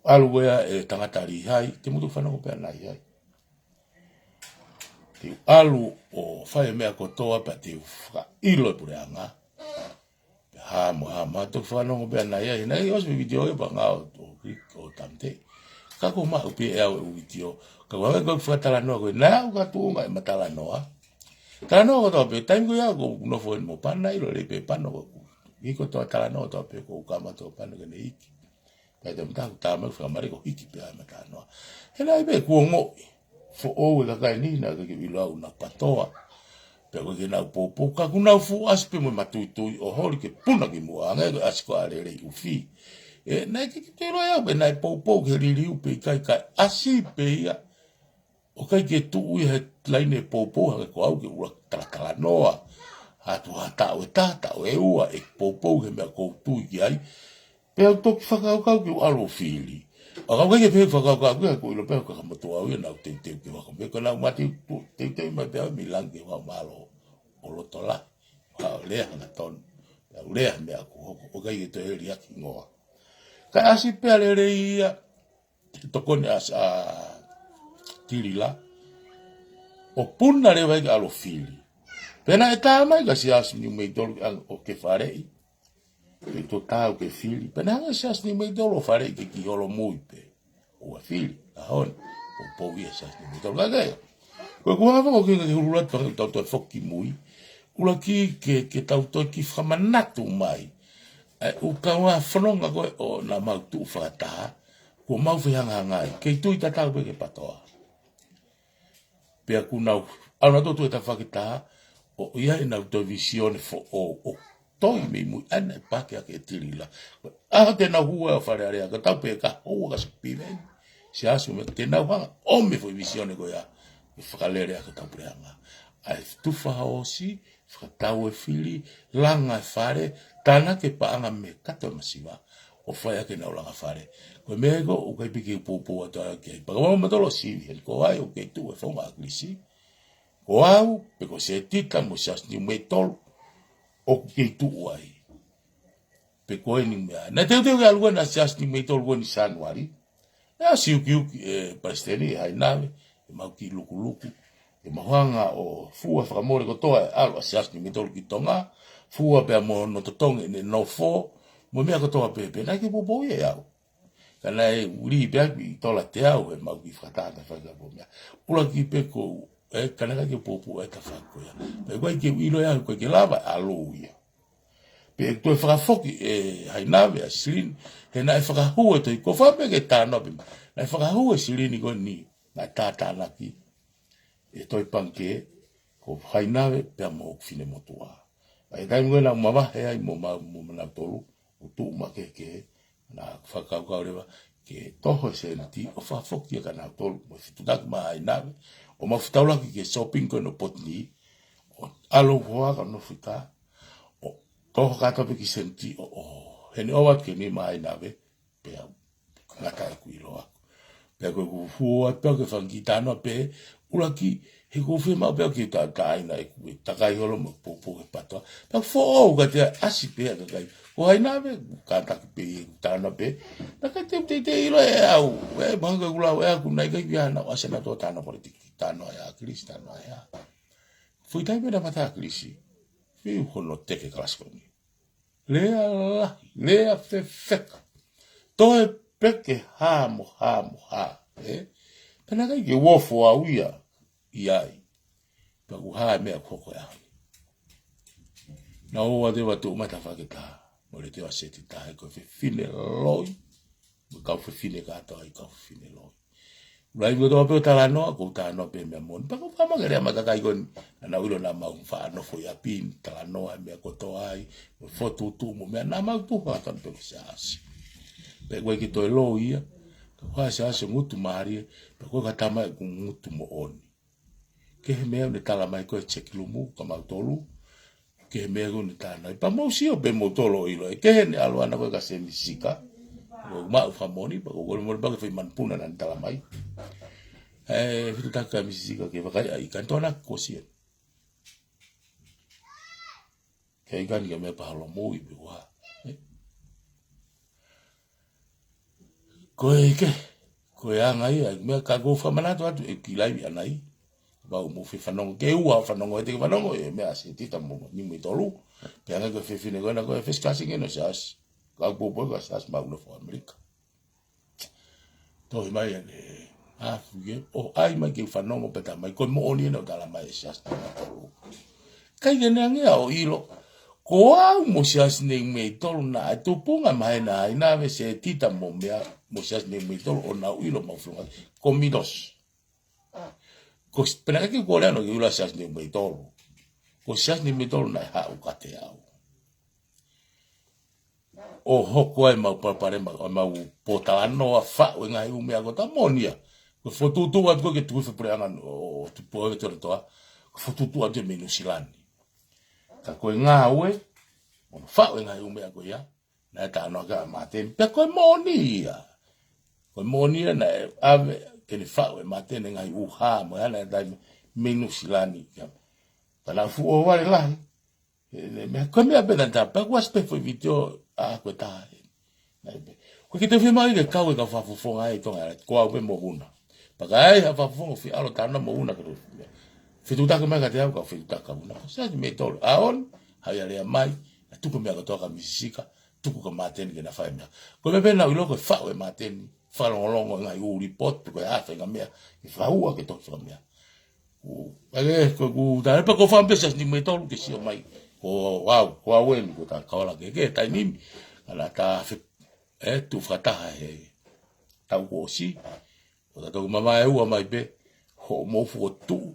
ʻAlu ʻe he tangata Lihai, te mou toki fanongo pē ʻa Lihai. Te u ʻalu ʻo fai e meʻa kotoa pea te u fakaʻilo e puleʻanga. Pea hā mo hā mo hā, toki fanongo pē ʻa Lihai, he naʻe ʻosi pē vitiō ʻe panga ʻo, ʻo, ʻo Tamte. Ka ko maʻu pē ʻe au e vitiō. Ka ko e meʻa ko e fakatalanoa ko ē, naʻa ku tuʻunga ʻema talanoa. Talanoa kotoa pē, taimi ko ia ʻoku ou nofo eni mo Pana, ʻilo lelei pē Pana ko ē. ʻI he kotoa talanoa kotoa pē, ʻoku ou kamata ʻo Pana ke ne hiki. Pea te mata ku tama fakamare ko hiki pē ʻa ʻema talanoa. He naʻe pē kuo ongoʻi. Foʻou e kakai ni naʻe ʻikai ke ʻilo au naʻa PATOA. Pea ʻoku ʻikai ke nau poupou. Ka ʻoku nau fuʻu ʻasi pē mo e matuitui ʻo holi ke puna ki muʻa. Hangē ko e ʻasi ko ē ʻa Lelei ʻUfi. ʻE, naʻe ʻikai ke toe ʻilo ʻe au pe naʻe poupou ke liliu pe ʻikai, ka ʻasi pē ia. ʻOku ʻikai ke tuʻu ia he laine poupou hangē ko au ke ʻuluaki talatalanoa. Atu ha taʻu ʻe taha, taʻu ʻe ua, ʻe poupou he meʻa ʻoku ou tui ki ai. Pea u toki fakakaukau ke u ʻalu ʻo fili. ʻA ka u ʻikai ke pehē fakakaukau ki ai, ʻoku ou ʻilo pē ʻoku kakamotu au ia naʻa ku teuteu ke u hoko. Pea ko ʻenau mate teuteu mai pē au mei langi ke u haʻu mālō ʻo loto lahi. Haʻu ʻo lea hangatonu. Pea u lea meʻa ʻoku hoko. ʻOku ʻikai ke toe liʻaki hingoa. Kae ʻasi pē ʻa Lelei ia, tokoni ʻa, ʻa Tilila. ʻO puna leva ia ke ʻalu ʻo fili. Pea naʻe tā mai kia Siaosi Niumeitolu ke ʻalu ʻo ke faleʻi. Pea toe tā au ke fili. Pea naʻe hanga ʻe Siaosi Niumeitolu ʻo faleʻi ke ki Holomui pē. ʻO ʻa fili, ʻa honi. ʻO poupou ia Siaosi Niumeitolu. Ka ke ia. Ko e kuonga faka ʻoku ʻikai ke hulu atu pea tau toe foki ki mui. ʻUluaki ke, ke tau toe kiʻi fakamanatu mai. ʻE, ʻoku ou ʻa fononga ko ē ʻo naʻa mau tuʻu fakataha. Kuo mau fehangahangai. Kei tui tatau pē ki he PATOA. Pea kuo nau, ʻalu nautolu ʻo tuʻu he tafaʻaki ʻe taha, ʻo ʻi ai ʻenau toe vīsone foʻou, ʻo toe mei mui ʻa ena ʻe pake ake ʻe Tilila. ʻA te nau hua ʻo Fale Alea, ka tau pē ka hua ka sipiveni. Siaosi mo e te nau hanga, ʻo mei foʻi vīsone ko ia, ʻe fakalele ʻaki ʻetau puleʻanga. ʻA e tufa ʻosi, fakatau e fili, langa e fale, tānaki e paʻanga mei he kato e masiva, ʻo fai ʻaki ʻenau langa fale. Ko e meʻa ko ē ʻoku ʻikai pē ke u poupou atu ki ai. Pea ka mau matolo sivi, he ko hai ʻoku kei tuʻu he founga ʻa ʻAkilisi. Ko au, pe ko Setita mo Siaosi Niumeitolu, ʻoku kei tuʻu ai. Pe ko eni meʻa. Naʻe teuteu ke ʻalu ko ena Siaosi Niumeitolu ko eni Sānuali. ʻE ʻasi ukiuki ʻe Palesiteni, ʻe Hainave, ʻemau kiʻi lukuluku. ʻEmau hanga ʻo fua fakamole kotoa e ʻalu ʻa Siaosi Niumeitolu ki Tonga, fua pea mo hono totongi ʻene nofo, mo e meʻa kotoa pē, pea naʻe ʻikai ke poupou ia ʻe au. Ka naʻe uli pē ʻaki ʻi tola te au, ʻemau kiʻi fakatātā fakapomeʻa. ʻUluaki pē ko, ʻe, ka naʻe ʻikai ke poupou e tafaʻaki ko ia. Pea ʻoku ʻikai ke u ʻilo ʻe au, ʻoku ʻikai ke lava ʻalu ia. Pea ʻe toe fakafoki ʻe Hainave ʻa Silini, he naʻe fakahū e tohi, ko fā pē ke tānaki pē. Naʻe fakahū ʻe Silini ko eni, naʻe tātānaki, ʻe Tohi Pangikē, ko Hainave, pea mo hoku finemotuʻa. ʻA e taimi ko ē naʻa ku mavahe ai mo ma-, mo kinautolu, ʻo tuʻu makehe, naʻa ku fakakaukau leva, ke toho e sēniti, ʻo fakafoki kia kinautolu, mo e fetutaki mai Hainave, ʻo mau fetaulaki ki he shopping ko ē ʻo Potini, ʻo ʻalu hoa ka nofo ʻi tā, ʻo toho kātoa pē kiʻi sēniti, ʻo, ʻo, heni ʻova ke ni mai Hainave, pea ngata ʻeku ʻilo ʻaku. Pea ko ʻeku fua pē ke fanga kiʻi tānoa pē, ʻuluaki, he ʻoku ou fiemaʻu pē ke ta-, taʻeʻaonga ʻeku takai holo mo poupou he PATOA. Pea foʻou ka te ʻasi pē ʻa e kakai. Ko Hainave, kātaki pē ʻeku tānoa pē. Naʻe ʻikai te, te, te ʻilo ʻe au, ʻe, mahalo ko ʻeku lau ʻe au, naʻe ʻikai pē ʻa naʻa ku ʻasi ʻa nautolu tānoa politiki, tānoa ʻa ʻAkilisi, tānoa ʻa. Foʻi taimi naʻe mata ʻa ʻAkilisi. Fiu hono teke kalasi ko eni. Lea lahi, lea fefeka. Toe peke hā mo hā mo hā, ē? Pea naʻe ʻikai ke u ofo au ia ʻi ai. Pea ʻoku hā e meʻa ʻoku hoko ʻe au. Naʻa ku ō atu ʻo tuʻu mai he tafaʻaki ʻe taha. Mo Leteua Setita, ko e fefine loi. Mo e kau fefine kātoa ʻi he kau fefine loi. Ulahi kotoa pē ʻo talanoa, ʻoku ou talanoa pē meʻa moʻoni. Pea ʻoku ou fakamālō ki he lea ʻa e kau tangata ko eni, naʻa nau ʻilo naʻa mau faʻa nofo ʻi ʻapi ni, talanoa, meʻa kotoa ai, fokotuʻutuʻu mo e meʻa naʻa mau tuku fakatonu pē ki he siasi. Pea ʻoku ʻikai ke toe loi ia, ka ko e siasi ʻoku ngutu mālie, pea ko e kau tama ʻoku ngutu moʻoni. Kehe meʻa ʻoku ne tala mai ko e checkroom ka mau tolu. Kehe meʻa ʻoku ne tala mai. Pea mou sio pē mou tolo ʻilo. ʻE kehe ne ʻalu ʻana ko e ka seni sika. ʻOku maʻu fakamoʻoni, pea ʻoku ou kole moʻoni pea ke fai manupuna naʻa ne tala mai. ʻE, fitu taka misi sika ke vakai ai, ka ne toʻo ʻana ko sia. Ke ʻikai ke meʻa pahalo mou i pē ua. ʻE? Ko e ke, ko e anga ia, meʻa ka ʻoku ou fakamanatu atu ʻe ki laivi ʻanai. Pau mo fe fanongo, ke ua fanongo, ʻe te ke fanongo, ʻe meʻa se tita mo, ni mo e tolu. Pea anga ko e fefine ko ena ko e first class ngeno siasi. Ka ʻoku pōpō ko e siasi mau nofo ʻAmelika. Tohi mai ʻene, ʻa fuke, ʻo ʻai mai ke fanongo pē ta mai, ko e moʻoni ena ʻoku tala mai e siasi ni mo e tolu. ʻIkai ke ne ange ʻo ʻilo, ko au mo siasi ni mo e tolu naʻe tupunga mai ena ai naʻe se tita mo meʻa, mo siasi ni mo e tolu ʻo nau ʻilo mau funga, ko Mitos. Ko s-, pea naʻe ʻikai ke u kole ʻana ke ʻilo siasi ni mo e tolu. Ko siasi ni mo e tolu naʻe haʻu kiate au. ʻO hoko ai mau palopalema, ʻo mau pōtalanoa faʻu e ngaahi ʻū meʻa ko ta moʻoni ia. Ko e fokotuʻutuʻu atu ko ē ke tuku hifo e puleʻanga ʻo, ʻo tupu ʻo e tolo toa. Ko e fokotuʻutuʻu atu ia mei Nuʻusila ni. Ka ko e ngāue, ʻo faʻu e ngaahi ʻū meʻa ko ia. Naʻe talanoa ki ai ʻa Māteni. Pea ko e moʻoni ia. Ko e moʻoni ia naʻe ʻave ke ne faʻu ʻe Māteni e ngaahi ʻū hā mo e hā naʻe taimi mei Nuʻusila ni. Pea naʻe fuʻu ʻohovale lahi. ʻE, ʻe, meʻa, ko e meʻa pē naʻe tā, pea kuo ʻasi pē foʻi vitiō ʻa ko e tā. Naʻe pē. Ko e ke te fiemaʻu ke kau e kau fakafofonga ʻi Tonga, ko au pē mo Una. Pea ka ai ha fakafofonga fie ʻalu ʻo talanoa mo Una ka te fiemaʻu. Fetuʻutaki mai kiate au ka fetuʻutaki kia Una. Ko siasi ni mo e tolu. ʻAho ni, haʻu ia lea mai, ʻa tuku meʻa kotoa kia Misi Sika, tuku kia Māteni ke na fai e meʻa. Ko e meʻa pē naʻa ku ʻilo ko e faʻu ʻe Māteni, fakalongolongo e ngaahi ʻū report, pe ko e hā e faʻahinga meʻa, ke fakahua ke toki fakameʻa. Ku, ake, ko ku, tā, pea ko fā pē siasi ni mo e tolu ke sio mai. Ko au, ko au eni, ko ta kaola ke, ke, taimi ni. Ka naʻa ta fe, ʻe, tuʻu fakataha he taʻu kuo ʻosi. Ko ta toki mamae ua mai pē, hoʻomou fokotuʻu.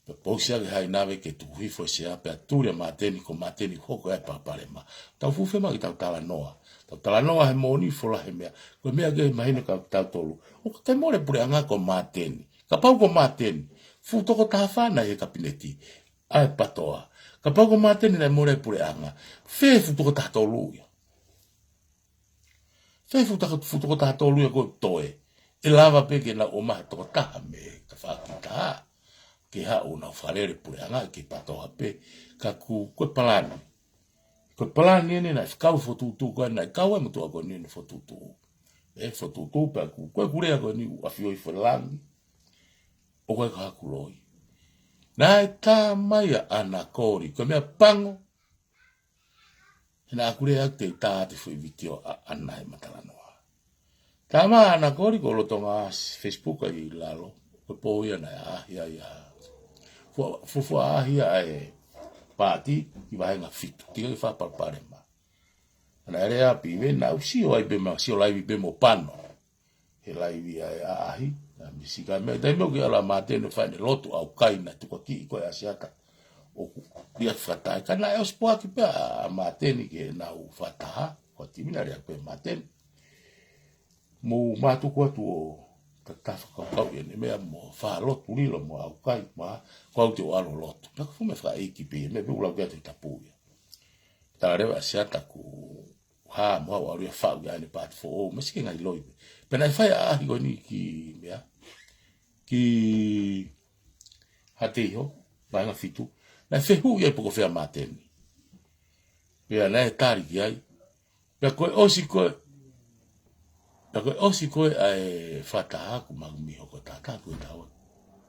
Pea pousi ake hai nave ke tuku hifo e sea pea tuli ʻa Māteni, ko Māteni hoko e palopalema. Tau fuʻu fiemaʻu ke tau talanoa. Tau talanoa he moʻoni fola he meʻa. Ko e meʻa ke mahino kia tautolu. ʻOku ʻikai mole puleʻanga ko Māteni. Kapau ko Māteni. Fuʻu tokotaha fā naʻe ʻi he kapineti. ʻA e PATOA. Kapau ko Māteni naʻe mole puleʻanga. Fē fuʻu tokotaha tolu ia. Fē fuʻu taka-, fuʻu tokotaha tolu ia ko e toe. ʻE lava pē ke nau ʻomai ha tokotaha mei he tafaʻaki taha. Ke haʻu ʻo nau fakalele puleʻanga ki he PATOA pē. Ka ko, ko e palani. Ko e palani eni naʻe fekau fokotuʻutuʻu ko ē naʻe kau ai mo e tuʻa ko eni ʻene fokotuʻutuʻu. ʻE fokotuʻutuʻu pea ko, ko e kulea ko eni ʻoku ʻafioʻi foʻi langi. ʻOku ʻikai ko haku loi. Naʻe tā mai ʻa ʻAna Koli. Ko e meʻa pango. He naʻa ku lea atu te u tā atu foʻi vitiō ʻa ʻAna he matalanoa. Tā mai ʻa ʻAna Koli ko lolotonga Facebook ʻi lalo. Ko e pō ia naʻe ʻaʻahi ai ʻa. Fua, fua, fua ʻaʻahi ʻa e paati ki vāhenga fitu. Tika ki fakapalopalema. Naʻe lea pē ʻi he naʻa ku sio ai pē mo, sio laivi pē mo Pano. He laivi ʻa e ʻaʻahi, ʻa Misi Sika meʻa, taimi ʻoku ʻi ai ʻa Māteni ʻo fai ʻene lotu ʻaukai naʻe tukuakiʻi ko ē ʻa Siata. ʻOku lia fakataha, ka naʻe ʻosi poaki pē ʻa Māteni ke nau fakataha, ko e timi naʻe lea pē Māteni. Mou mātuku atu ʻo tatafa kaukau ʻi heʻene meʻa mo fakalotu lilo mo ʻaukai, mo ko au te u ʻalu ʻo lotu. Pea ko e fuʻu meʻa fakaʻeiki pē, meʻa pē ʻoku lau ki ai ʻa e Tohi Tapu ia. Tala leva ʻa Siata kuo hā mo au ʻalu ia ʻo faʻu ia ʻene paati foʻou, masi ke ngai loi pē. Pea naʻe fai ʻa e ʻaʻahi ko eni ki meʻa, ki Haʻateiho, vāhenga fitu. Naʻe fehuʻi ai pe ko fē ʻa Māteni. Pea naʻe tali ki ai. Pea ko e ʻosi ko ē, pea ko e ʻosi ko ē ʻa e fakataha kuo mau miho ko e tata ko e tau.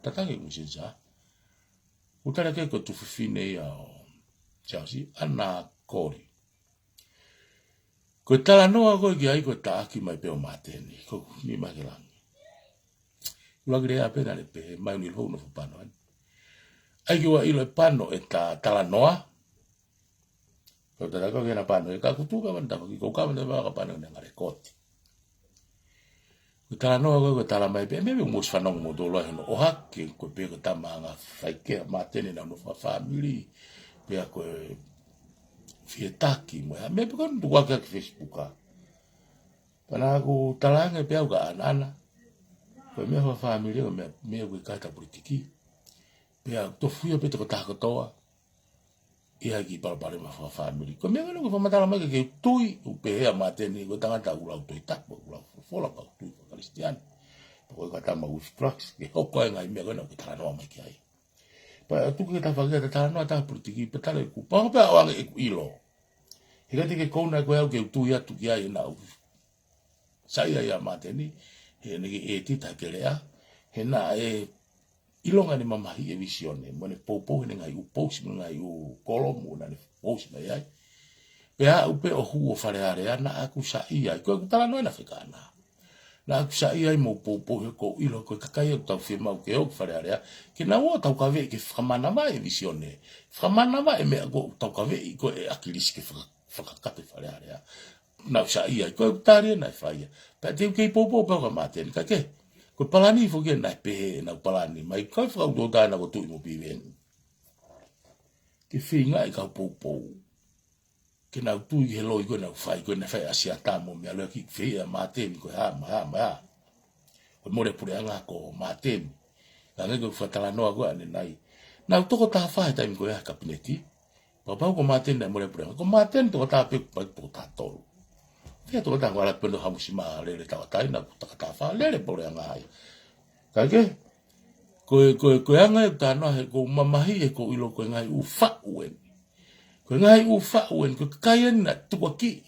Tata ke musin sa. Utara ke ko e tuofefine ia ʻo Siaosi, ʻAna Koli. Ko e talanoa ko ē ki ai ko e taʻaki mai pē ʻo Māteni, ko e nima ke langi. Ula ki lea pē naʻe pehē, mai uni lou nofo Pano ʻeni. ʻAi ke ua ʻilo ʻe Pano e ta-, talanoa. Ko e tala ko ē ke na Pano, ʻe ka kutu ka wan tapa ki ko ka wan tapa ka Pano ʻene ngale koti. Ko Talanoa ko ē, ko e tala mai pē, meimei ʻoku mou ʻosi fanongo moutolu ai hono ʻohake, ko e pē ko e tama anga faikehe ʻa Māteni, naʻa nau nofo fakafāmili, pea ko e fietaki mo e hā, meimei pē ko ē naʻa nau tukuaki ki Facebook ā. Pea naʻa ku talaange pē au kia ʻAnaʻana, ko e meʻa fakafāmili, ko e meʻa, meʻa ʻoku ʻikai ke politiki. Pea tofu ia pē tokotaha kotoa ʻi he kiʻi palopalema fakafāmili. Ko e meʻa ko ē naʻa ku fakamatala mai ke u tui, ʻoku pehē ʻa Māteni ko e tangata ʻoku lau Tohi Tapu, ʻoku lau folofola, pea ʻoku tui faka-Kalisitiane. Pea ko e kata ma with drugs, ke hoko ai e ngaahi meʻa ko ē naʻa ku talanoa mai ki ai. Pea tuku ke tafaʻaki ʻa e talanoa ʻa e politiki, pea tala ʻeku, pea ʻoange ʻeku ʻilo. He ʻikai te ke kouna ko au ke u tui atu ki ai ʻenau saiʻia ʻa Māteni, he naʻe ʻikai ke ʻētita e kelea, he naʻe ʻilonga ʻene mamahiʻi e vīsone, mo ʻene poupou heʻene ngaahi ʻū pousi, mo e ngaahi ʻū kolomu naʻa ne pousi mai ai. Pea aʻu pē ʻo hū ʻo Fale Alea, naʻa ku saiʻia ai, ko ʻeku talanoa ena fekana. Naʻa ku saiʻia ai mo poupou he ʻoku ou ʻilo ko e kakai ʻoku tau fiemaʻu ke ō ki Fale Alea, ke nau ō ʻo taukaveʻi ke fakamanavaʻi e vīsone, fakamanavaʻi e meʻa ʻoku tau taukaveʻi ko ē ʻe ʻAkilisi ke faka-, fakakakato ʻi Fale Alea. Naʻa ku saiʻia ai, ko e tali ena naʻe fai ia. Pea te u kei poupou pē au kia Māteni, kae kehe, ko e palani foki ia naʻe pehē ʻenau palani mai, ko e fakautoutā ena ko Tuʻi mo Piveni. Ke feingaʻi e kau poupou ke nau tui ki he loi ko ē naʻa ku fai, ko ē naʻe fai ʻe ʻAsiata mo meʻa, loi ki fē ʻa Māteni, ko e hā, mo e hā, mo e hā. Ko e mole puleʻanga ko Māteni. Ka hangē ko e fakatalanoa ko ē ʻanenai. Naʻa ku toko taha fā he taimi ko ia he kapineti. Pea kapau ko Māteni naʻe mole puleʻanga, ko Māteni toko taha pē, pea toko taha tolu. Fē toko taha ko ʻAlapeno Hamusi mo Lele Tauʻatāina, ko e toko taha fā, lele puleʻanga ai. Kae kehe, ko e, ko e, ko e anga e talanoa he ʻoku ou mamahiʻi he ʻoku ou ʻilo ko e ngaahi ʻū faʻu eni. Ko e ngaahi ʻū faʻu eni, ko e kakai eni naʻe tukuakiʻi.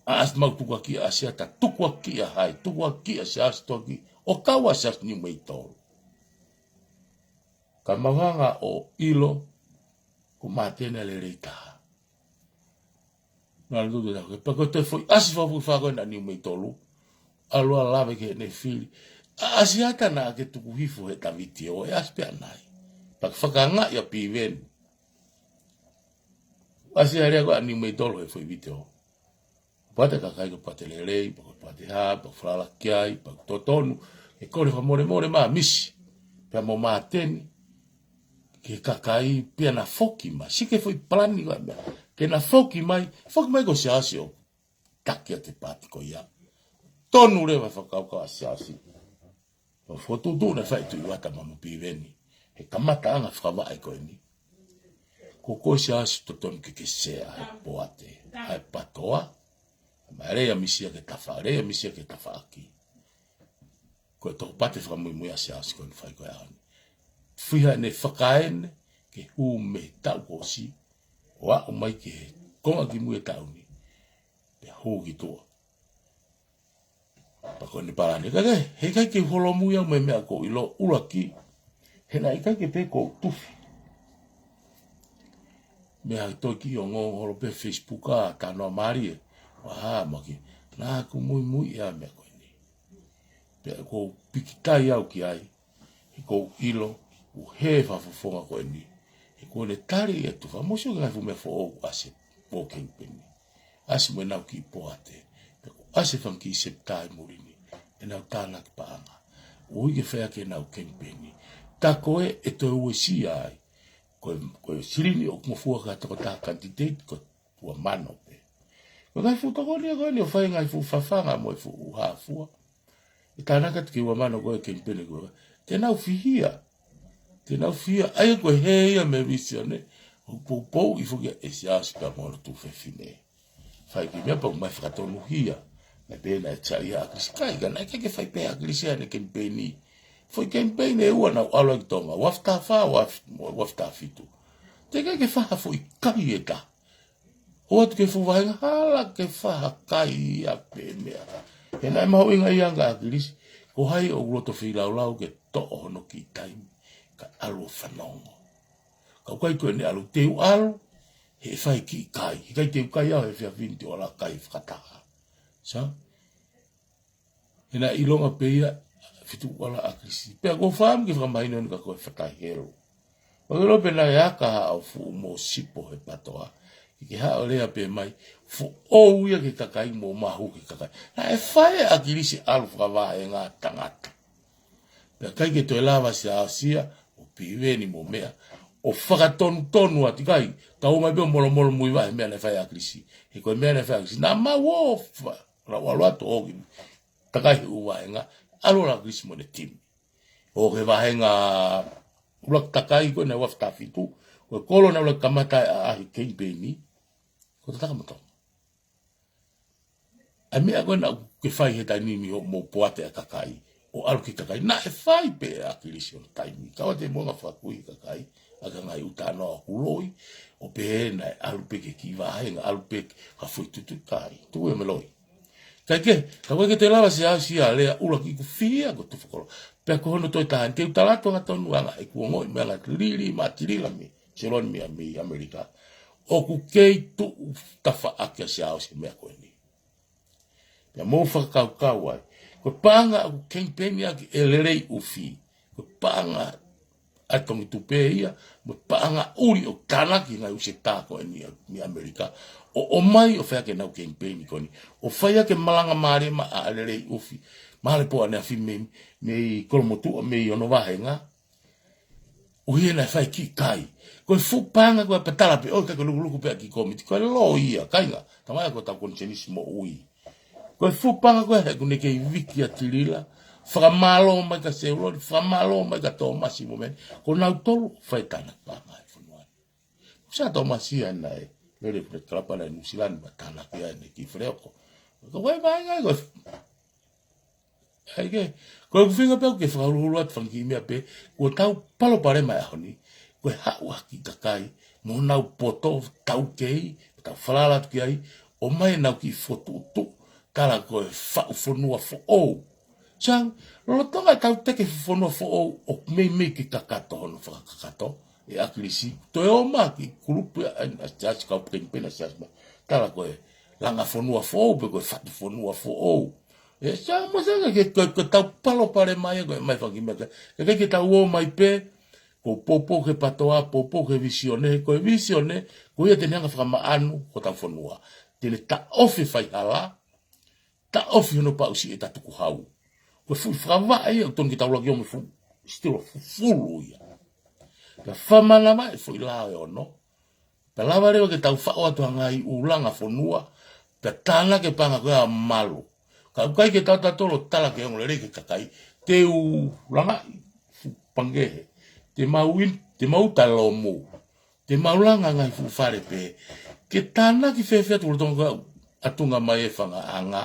ʻA ʻAsi-, mau tukuakiʻi ʻa ʻAsiata, tukuakiʻi ʻa Hai, tukuakiʻi ʻa Siaosi, tukuakiʻi, ʻo kau ʻa Siaosi Niumeitolu. Ka mau hanga ʻo ʻilo, ko Māteni ʻa e lelei taha. Naʻa nau tutu taha, pea ko e toe foʻi ʻasi fakafokifā ko ē naʻa Niumeitolu ʻalu ʻo lave ki heʻene fili. ʻA ʻAsiata naʻa ke tuku hifo he ta vitiō, ʻe ʻasi pē ʻanai. Pea ke fakaangaʻi ʻa Piveni. ʻAsi ʻa e lea ko ē ʻa Niumeitolu he foʻi vitiō. Pea ko e kakai ko e pate lelei, pea ko e pate hā, pea falala ki ai, pea totonu, ke kole fakamolemole mai ʻa Misi, pea mo Māteni, ki he kakai, pea na foki mai, sio ki he foʻi palani ko ē meʻa, ke na foki mai, foki mai ko Siaosi ʻo taki ʻa e pati ko ia. Tonu leva e fakakaukau ʻa Siaosi. ʻO fokotuʻutuʻu naʻe fai ʻe Tuʻivata mo Piveni he kamataʻanga fakavaʻe ko eni. Ko koe Siaosi totonu ke ke sea he poate, ʻa e patoa. Mo e lea ʻa Misi ia ki he tafa, lea ʻa Misi ia ki he tafaʻaki. Ko e toko pate fakamuimui ʻa Siaosi ko eni fai ko ē ʻaho ni. Fiha ʻene fakaʻene ke hū mei he taʻu kuo ʻosi, ʻo aʻu mai ki he konga kimui e taʻu ni. Pea hū ki tuʻa. Pea ko eni palani. Kae kehe, heʻikai ke u holomui au mei he meʻa ʻoku ou ʻilo, ʻuluaki. He naʻe ʻikai ke pē ko u tufi. Meʻa ʻa e toki ongoongo holo pē Facebook ʻa e talanoa mālie. Wa, hā, maki. Naʻa ku muimui ʻa e meʻa ko eni. Pea ʻoku ou pikitai au ki ai. He ʻoku ou ʻilo, ʻoku hē fakafofonga ko eni. He ko ʻene tali ʻe tufa. Mou sio ki he ngaahi fuʻu meʻa foʻou ʻa e kemipeni. ʻAsi mo ʻenau kiʻi poate. Pea ko e ʻasi e fanga kiʻi sepitā ʻi muli ni, ʻenau tānaki paʻanga. ʻUhi ke fai ʻaki ʻenau kemipeni. Tā ko ē ʻe toe uesia ai. Ko e, ko e silini ʻoku ngofua ki ha tokotaha kanititeiti ko e ua mano pē. Ko e ngaahi fuʻu tokoni ia ko eni ʻo fai e ngaahi fuʻu fafanga mo e fuʻu hā fua. ʻE tānaki atu ki he ua mano ko ē kemipeni ko ē. Te nau fihia. Te nau fihia. ʻA ia ko e hē ia mei he vīsone. ʻOku poupouʻi foki ʻe Siaosi pea mo hono tuofefine. Fai kiʻi meʻa pea ʻomai fakatonuhia. Naʻe pehē naʻe saiʻia ʻa ʻAkilisi, ʻikai, ka naʻe ʻikai ke fai pehē ʻe ʻAkilisi ʻene kemipeni. Foʻi kemipeni ʻe ua naʻa ku ʻalu ai ki Tonga. Ua afe taha fā, ua afe, ua afe taha fitu. Teʻeki ai ke fai ha foʻi kai ʻe taha. ʻOatu ki he fuʻu vahenga hala ke fai ha kai ia pe meʻa. He naʻe mahuʻinga ia ange ʻa ʻAkilisi, ko hai ʻoku loto feilaulau ke toʻo hono kiʻi taimi, kae ʻalu ʻo fanongo. Ka ʻoku ʻikai ko ʻene ʻalu, te u ʻalu, he ʻe fai kiʻi kai. Heʻikai te u kai au he efiafi ni, te u ʻalu ʻo kai fakataha. Sai? He naʻe ʻilonga pē ia, fitu ʻalu ʻa ʻAkilisi. Pea ʻoku ou fakaʻamu ke fakamahino eni kia koe Fatai Helu. Pea ke ʻilo pē naʻe aka haʻo fuʻu mōsipo he patoa. Ke ke haʻu ʻo lea pē mai, foʻou ia ki he kakai mo mahu ki he kakai. Naʻe fai ʻe ʻAkilisi ʻalu fakavahenga tangata. Pea ʻikai ke toe lava Siaosi Sia, ʻo Piveni mo meʻa. ʻO fakatonutonu atu ʻikai, tau mai pē ʻo molomolo muivahe meʻa naʻe fai ʻe ʻAkilisi. He ko e meʻa naʻe fai ʻe ʻAkilisi. Naʻa mau ō fa-, lau ʻalu atu ʻo ki takai he ʻū vahenga, ʻalu ʻa ʻAkilisi mo ʻene timi. ʻO ki he vahenga ʻuluaki takai ko ē naʻe ua afe taha fitu, ko e kolo naʻe ʻuluaki kamata ʻa e kemipeini, ko Tataka mo Tonga. ʻA e meʻa ko ē naʻa ke fai he taimi ni ʻo mou poate ʻa e kakai, ʻo ʻalu ki he kakai, naʻe fai pē ʻe ʻAkilisi ʻi hono taimi. Ka ʻoua te mou ngaahi fakakū ʻi he kakai, ʻa e ngaahi ʻuta noa ʻoku loi, ʻo pehē naʻe ʻalu pē ki he kiʻi vahenga, ʻalu pē ki ha foʻi tuʻutuʻu ʻikai. Tuku ia mo e loi. Kae kehe, ka ʻoku ʻikai ke toe lava Siaosi Sia ʻo lea ʻuluaki ʻoku fihia ko Tufakolo. Pea ko hono toe taha ni, te u tala atu angatonu ʻa e ngaahi ʻeku ongoʻi mo e ngaahi liliu mei Tilila mei Seloni mei, mei ʻAmelika. ʻOku kei tuʻu tafaʻaki ʻa Siaosi Sia he meʻa ko eni. Pea mou fakakaukau ai. Ko e paʻanga ʻoku kemipeini ʻaki ʻe Lelei ʻUfi. Ko e paʻanga ʻa e Tongi Tupe ia, mo e paʻanga ʻuli ʻoku tānaki ngaahi ʻū sētā ko eni ʻa, mei ʻAmelika. ʻO, ʻomai ʻo fai ʻaki ʻenau kemipeini ko eni. ʻO fai ʻaki e malanga mālie maʻa Lelei ʻUfi. Mālie pē ʻaneafi mei, mei Kolomotuʻa, mei hono vahenga. ʻUhia naʻe fai ki kai. Ko e fuʻu paʻanga ko ē pea tala pē, ʻoku ʻikai ko e lukuluku pē ʻa e kiʻi kōmiti. Ko e loi ia, kāinga. Tamai ko ʻetau konisēnisi moʻui. Ko e fuʻu paʻanga ko ē he ʻoku ne kei viki ʻa Tilila. Fakamālō mai kia Seuloni, fakamālō mai kia Tōmasi mo Meni. Ko nautolu fai e tānaki paʻanga ʻa e fonua ni. Sai Tōmasi ʻa ena ē, lele pule kalapa ʻa Nuʻu Sila ni mo e tānaki ʻa ʻene kiʻi feleoko. Ko e vahenga ko e ʻai ke, ko ʻeku feinga pē ʻoku ke fakahuluhulu atu fanga kiʻi meʻa pē, ko ʻetau palopalema he ʻaho ni, ko e haʻu ʻa e kiʻi kakai, mo honau poto, taukei, ʻetau falala atu ki ai, ʻomai ʻenau kiʻi fokotuʻutuʻu, tala ko e faʻu fonua foʻou. Sai, lolotonga ʻetau teke fonua foʻou, ʻoku meimei ke kakato hono fakakakato, ʻe ʻAkilisi, toe ō mai ki he kulupu ʻa, ʻa, ʻa e siasi kau kemipeini ʻa e siasi mai, tala ko e langa fonua foʻou, pe ko e fatu fonua foʻou. ʻE sai mo sai ke, ke, ke tau palopalema ia ko e ʻomai fanga kiʻi meʻa ke, ke, ke tau ō mai pē, ko e poupou ki he PATOA, poupou ki he vīsone, ko e vīsone, ko ia te ne hanga ʻo fakamaʻanu hotau fonua. Te ne taʻofi e faihala, taʻofi hono paʻusiʻi ʻeta tukuhau. Ko e fuʻu fakavaʻe ia, ʻoku tonu ke tau laki ʻo mo e fuʻu, sitilo fufulu ia. Pea fakamanava e foʻi lao ʻe ono, pea lava leva ke tau faʻu atu ha ngaahi ʻū langa fonua, pea tānaki e paʻanga ko ia ʻo malu. Ka ʻoku ʻikai ke tau tatolo tala ke ongo lelei ki he kakai, te u langaʻi fuʻu pangehe, te mau in, te mau talomu, te mau langa ngaahi fuʻu fale pē, ke tānaki fēfē atu lolotonga ko e ʻatunga mai e fanga ʻanga,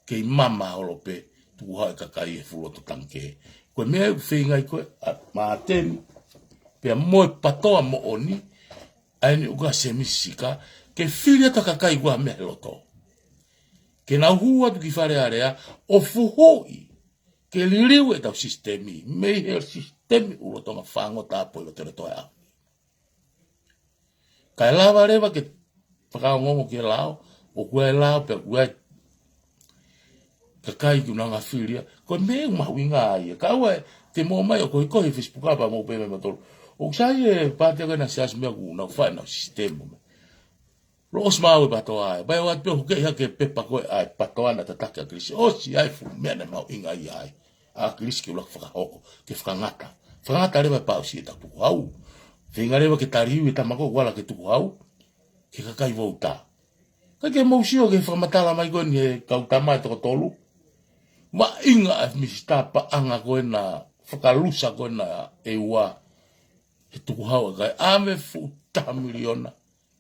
kei mama holo pē, tukuhau e kakai he fuʻu loto tangikē. Ko e meʻa ʻoku feinga ai ko ē ʻa Māteni, pea mo e PATOA moʻoni, ʻa eni ʻoku ʻa Sēmisi Sika, ke fili atu ʻa e kakai ʻoku ʻi ai ha meʻa he loto. Ke nau hū atu ki Fale Alea, ʻo fuhuʻi, ke liliu ʻetau sisitemi, mei he sisitemi ʻoku lolotonga fāngota pē ʻi loto loto ʻa e ʻaho. Kae lava leva ke fakaongoongo ki he lao, ʻoku ʻi ai e lao pea ʻoku ʻi ai e kakai ʻoku nau ngaahi fili ia. Ko e meʻa ʻoku mahuʻinga ia. Ka ʻoua te mou ō mai ʻo kohikohi he Facebook pea mou pehē mai mautolu, ʻoku sai e pātia ko ena siasi meʻa ʻoku nau fai ʻenau sisitemi mo e meʻa. Lolotonga ʻosi maʻu e PATOA ē. Pea ʻoua te pehē ʻoku ʻi ai ha kiʻi pepa ko ē ʻa e PATOA naʻe tataki ʻe ʻAkilisi. ʻOsi ʻa e fuʻu meʻa naʻe mahuʻinga ai ʻa ʻAkilisi ke ʻuluaki fakahoko, ke fakangata. Fakangata leva e paʻusiʻi ʻeta tukuhau. Feinga leva ke taliui e tama ko ē ʻoku ala ke tukuhau ki he kakai vouta. Kae ke mou sio ki he fakamatala mai ko eni ʻa e kau tama ʻe toko tolu. Mahuʻinga ʻa e minisitā paʻanga ko ena, fakalusa ko ena ʻEua. He tukuhau ʻa e kakai ʻave fuʻu taha miliona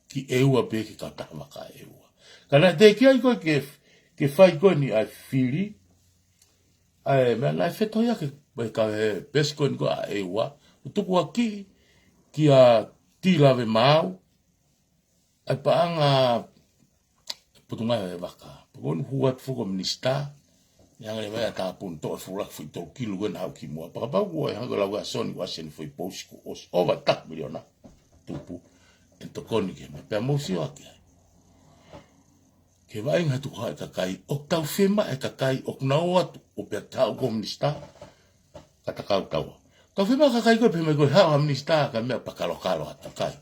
ki ʻEua pē ki he kautaha vaka ʻEua. Ka naʻe teʻeki ai ko ē ke, ke fai ko eni ʻa e fili, ʻa e meʻa naʻe fetohiʻaki ʻe he kau he peesi ko eni ko ē ʻa ʻEua, ʻo tukuakiʻi kia Tīlave Maau, ʻa e paʻanga Potungāue ʻo e Vaka. Pea ko eni hū atu foki ko e minisitā, ʻi he anga leva ia ʻa e tāpuni toʻo e fuʻu laki foʻi tolu kilu ko ena haʻu ki muʻa. Pea kapau ko e hanga ko e lau ʻa Soni ʻoku ʻasi eni foʻi pousi kuo ʻosi ʻova taha miliona tupu, ʻe tokoni ki he meʻa. Pea mou sio ʻaki ai. Ke vaʻinga he tukuhau e kakai, ʻoku tau fiemaʻu e kakai, ʻoku nau ō atu, ʻo pea tau ko e minisitā, ka ta kau taua. Tau fiemaʻu e kakai ko ē, pehē mai ko e haʻu ha minisitā, ka meʻa pea kalokalo atu kai.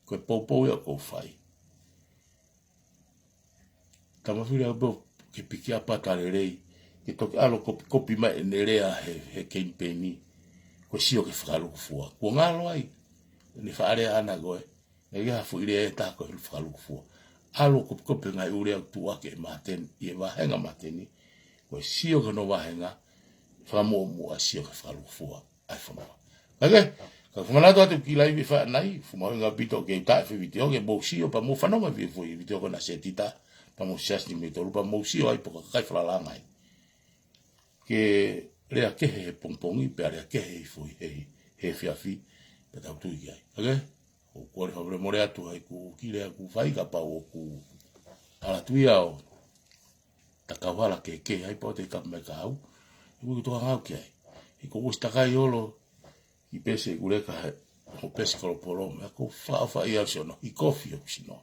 Ko e poupou ia ʻoku ou fai. Tama fili au pē ke pikiʻi ʻa e pata lelei, ke toki ʻalu ʻo kopikopi mai ʻene lea he, he kemipeini, ko e sio ki he fakalūkufua. Kuo ngalo ai, ʻene faʻa lea ʻana ko ē, ʻe ʻi ai ha foʻi lea ʻe taha ko e fakalūkufua. ʻAlu ʻo kopikopi e ngaahi ʻū lea ʻoku tuʻu ʻaki ʻe Māteni, ʻi he vāhenga Māteni, ko e sio ki hono vāhenga, fakamuʻomuʻa sio ki he fakalūkufua ʻa e fonua. Kae kehe, ka u fakamanatu atu ki he laivi ʻe fai ʻanai, fuʻu mahuʻinga ʻaupito ke u taʻe foʻi vitiō ke mou sio pea mou fanongo ki he foʻi vitiō ko ena, sētita, pea mou siasi ni mei tolu pea mou sio ai pe ko e kakai fakalanga ai. Ke lea kehe he pongipongi, pea lea kehe he foʻi he, he efiafi, pea tau tui ki ai. Kae kehe, ʻoku ou kole fakamolemole atu ʻi heʻeku kiʻi lea ʻoku fai kapau ʻoku ʻalu atu ia ʻo takauhala kehekehe ai pea ʻoua te ke kapu mai kia au. ʻOku ou tokanga au ki ai. He ʻoku ou ʻosi takai holo ki he pesi ʻeku leka he, ʻo pesi kolopolo, meʻa ʻoku ou fakaʻofaʻia au siʻono hikofi hoku sino.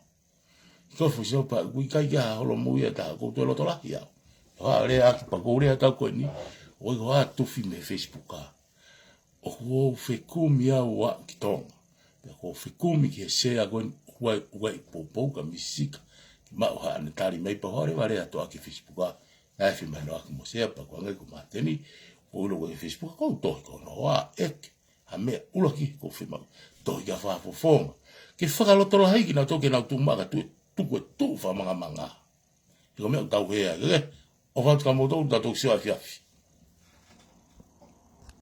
Hikofi hoku sino pea ʻoku ʻikai ke ʻi ai ha holomui ʻe taha, ʻoku ou toe loto lahi au. ʻO ha lea ʻaki pea ʻoku ou lea atu au ko eni, ʻoku ʻikai ko ha tufi mei he Facebook ā. ʻOku ou fekumi au ā ki Tonga. Pea ʻoku ou fekumi ki he sea ko eni, ʻoku ʻi ai, ʻoku ʻi ai e poupou ka misika. Ke maʻu haʻane tali mai pea ʻoua leva lea atu ʻaki Facebook ā. Naʻe fiemaʻu ʻaki mo sea pea ʻoku ʻange ko Māteni, ʻoku ou ʻilo ʻoku ʻi he Facebook ā, ʻoku ou tohi ko hono ʻoua ʻeke ha meʻa ʻuluaki ʻoku ou fiemaʻu. Tohi ki ha fakafofonga. Ke fakalotolahiʻi kinautolu ke nau tuʻu maʻa ka tuʻu, tuku e tuʻu fakamangamanga. He ko e meʻa ʻoku tau hē ai, kae kehe. ʻOfa atu kia moutolu, tau toki sio efiafi.